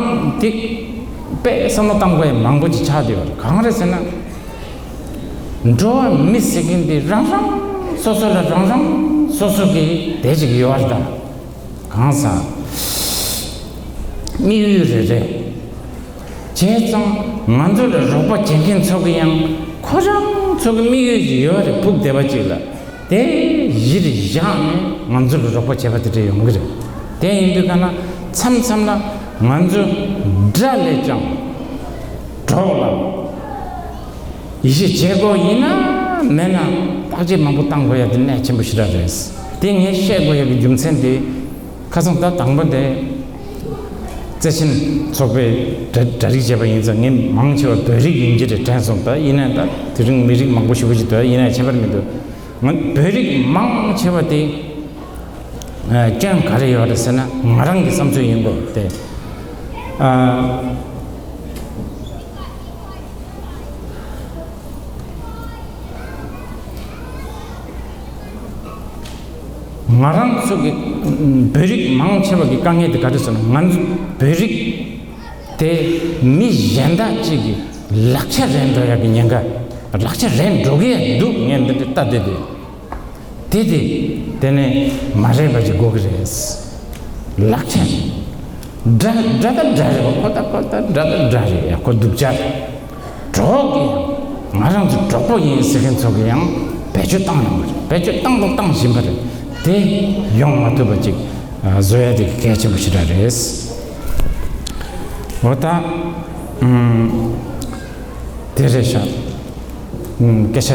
དེ་དཔེ་བསམ་བློ་བཏང་དགོས་ཡ་མང་པོ་ཅིག་ཆགས་བསྡད་ཡོད་རེད། གང་རེད་ཟེར་ན། འགྲོ་བ་མི་ཟེར་མཁན་དེ་རང་རང་སོ་སོ་ལ་རང་རང་སོ་སོ་གི་དེ་ཅིག་ཡོད་རེད་ད། གང་ཟག་དམིགས་ཡུལ་རེ་རེ། བྱས་ཙང་ང་ཚོ་ལ་རོགས་པ་བྱེད་མཁན་ཚོ་གི་ཡང་ཁོ་རང་ཚོ་གི་དམིགས་ཡུལ་ཅིག་ཡོད་རེད། ཕུགས་བདེ་བ་ཅིག་ལ། དེ་གཞིར་བཞག་ནས་ང་ཚོ་ལ་རོགས་པ་བྱས་པ་དེ་འདྲ་ཡོང་གི་རེད། དེ་ཡིན་དུས་ག་ན་མཚམས་མཚམས་ལ་ང་ཚོ་དགྲ་ལས་ཀྱང་གྲོགས་ལ་ཡིད་ཆེས་བྱེད་དགོས། ཡིན་ན་མེད་ན་བརྟག་དཔྱད་མང་པོ་བཏང་དགོས་ཡ་དེ་གནད་ཆེན་པོ་ཞེ་དྲག་རེད། དེ་ངས་བཤད་དགོས་ཡ་གི་རྒྱུ་མཚན་དེ་ཁ་སང་ད་དང་པོ་དེ་ བརྩེ་ཆེན་ཚོགས་པས་གྲ་གྲ་སྒྲིག་བྱས་པ་ཡིན་ཙང་། ངས་མང་ཆེ་བ་བོད་རིགས་ཡིན་གྱི་རེད་དྲན་སོང་། ད་ཡིན་ན་ད་དེ་རིང་མི་རིགས་མང་པོ་ཞེ་པོ་ཅིག་འདུག་ཡིན་ན་ཁྱད་པར་མི་འདུག་ང་བོད་རིགས་མང་ཆེ་བ་དེ་ཨ་སྐྱོན་ག་རེ་ཡོད་རེད་ཟེར་ན། ང་རང་གི་བསམ་ཚུལ་ཡིན་དགོས་ཏེ། ཨ། ང་རང་ཚོ་གི་བོད་རིགས་མང་ཆེ་བ་གི་དཀའ་ངལ་དེ་ག་རེ་ཟེར་ན། ང་ཚོ་བོད་རིགས་དེ་མི་གཞན་དག་ཅིག་གི་ལག་ཆ་རལ་འགྲོ་ཡག་གི་ཉེན་ཁ། ལག་ཆ་རལ་འགྲོ་གི་འདུག་ངས་འདི་འདྲ་ལྟ་བསྡད་དེ། དེ་དེ། དེ་ནས་མ་རེད་པ་ཅིག་དགོས་ཀྱི་རེད། ལག་ཆ། དགྲ་དགྲ་ད་དགྲ་རེད་པ། ཁོ་ད་ཁོ་ད་དགྲ་ད་དགྲ་རེད་ཡ། ཁོ་སྡུག་ཅག་རེད། གྲོགས་ཀྱི་ང་རང་ཚོ་གྲོགས་པོ་ཡིན་ཟེར་མཁན་ཚོ་གི་ཡང་བེད་སྤྱོད་བཏང་ཡོང་གི་རེད། བེད་སྤྱོད་བཏང་དང་བཏང་བཞིན་པ་རེད། དེ་ཡོང་མ་ཐུབ་པ་ཅིག་བཟོ་ཡ་དེ་གལ་ཆེན་པོ་ཞེ་དྲག་རེད། འོ་ད། ཨུམ། དེ་རེད་ཤག་ཨུམ། སྐད་ཆ་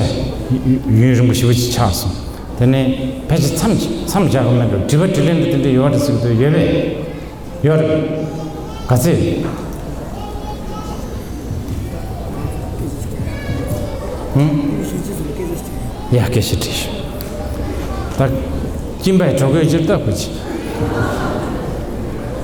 ཡུན་རིང་པོ་ཞེ་པོ་ཅིག་ཆགས་སོང་། དེ་ནས་ཕལ་ཆེར་མཚམས་མཚམས་བཞག་གི་མེད་འགྲོ། དྲི་བ་དྲིས་ལན་འདི་དེ་འདྲ་ཡོད་རེད་ཟེར་གི་འདུག་ཡོད་པས། ཡོད་རེད། ག་ཚོད། ཧུམ། ཡ། སྐད་ཆ་དྲིས་ཤོག་ད་ཁྱིམ་པས་གྲོགས་ཀྱི་ཕྱིར་ལྟ་བུ་ཅིག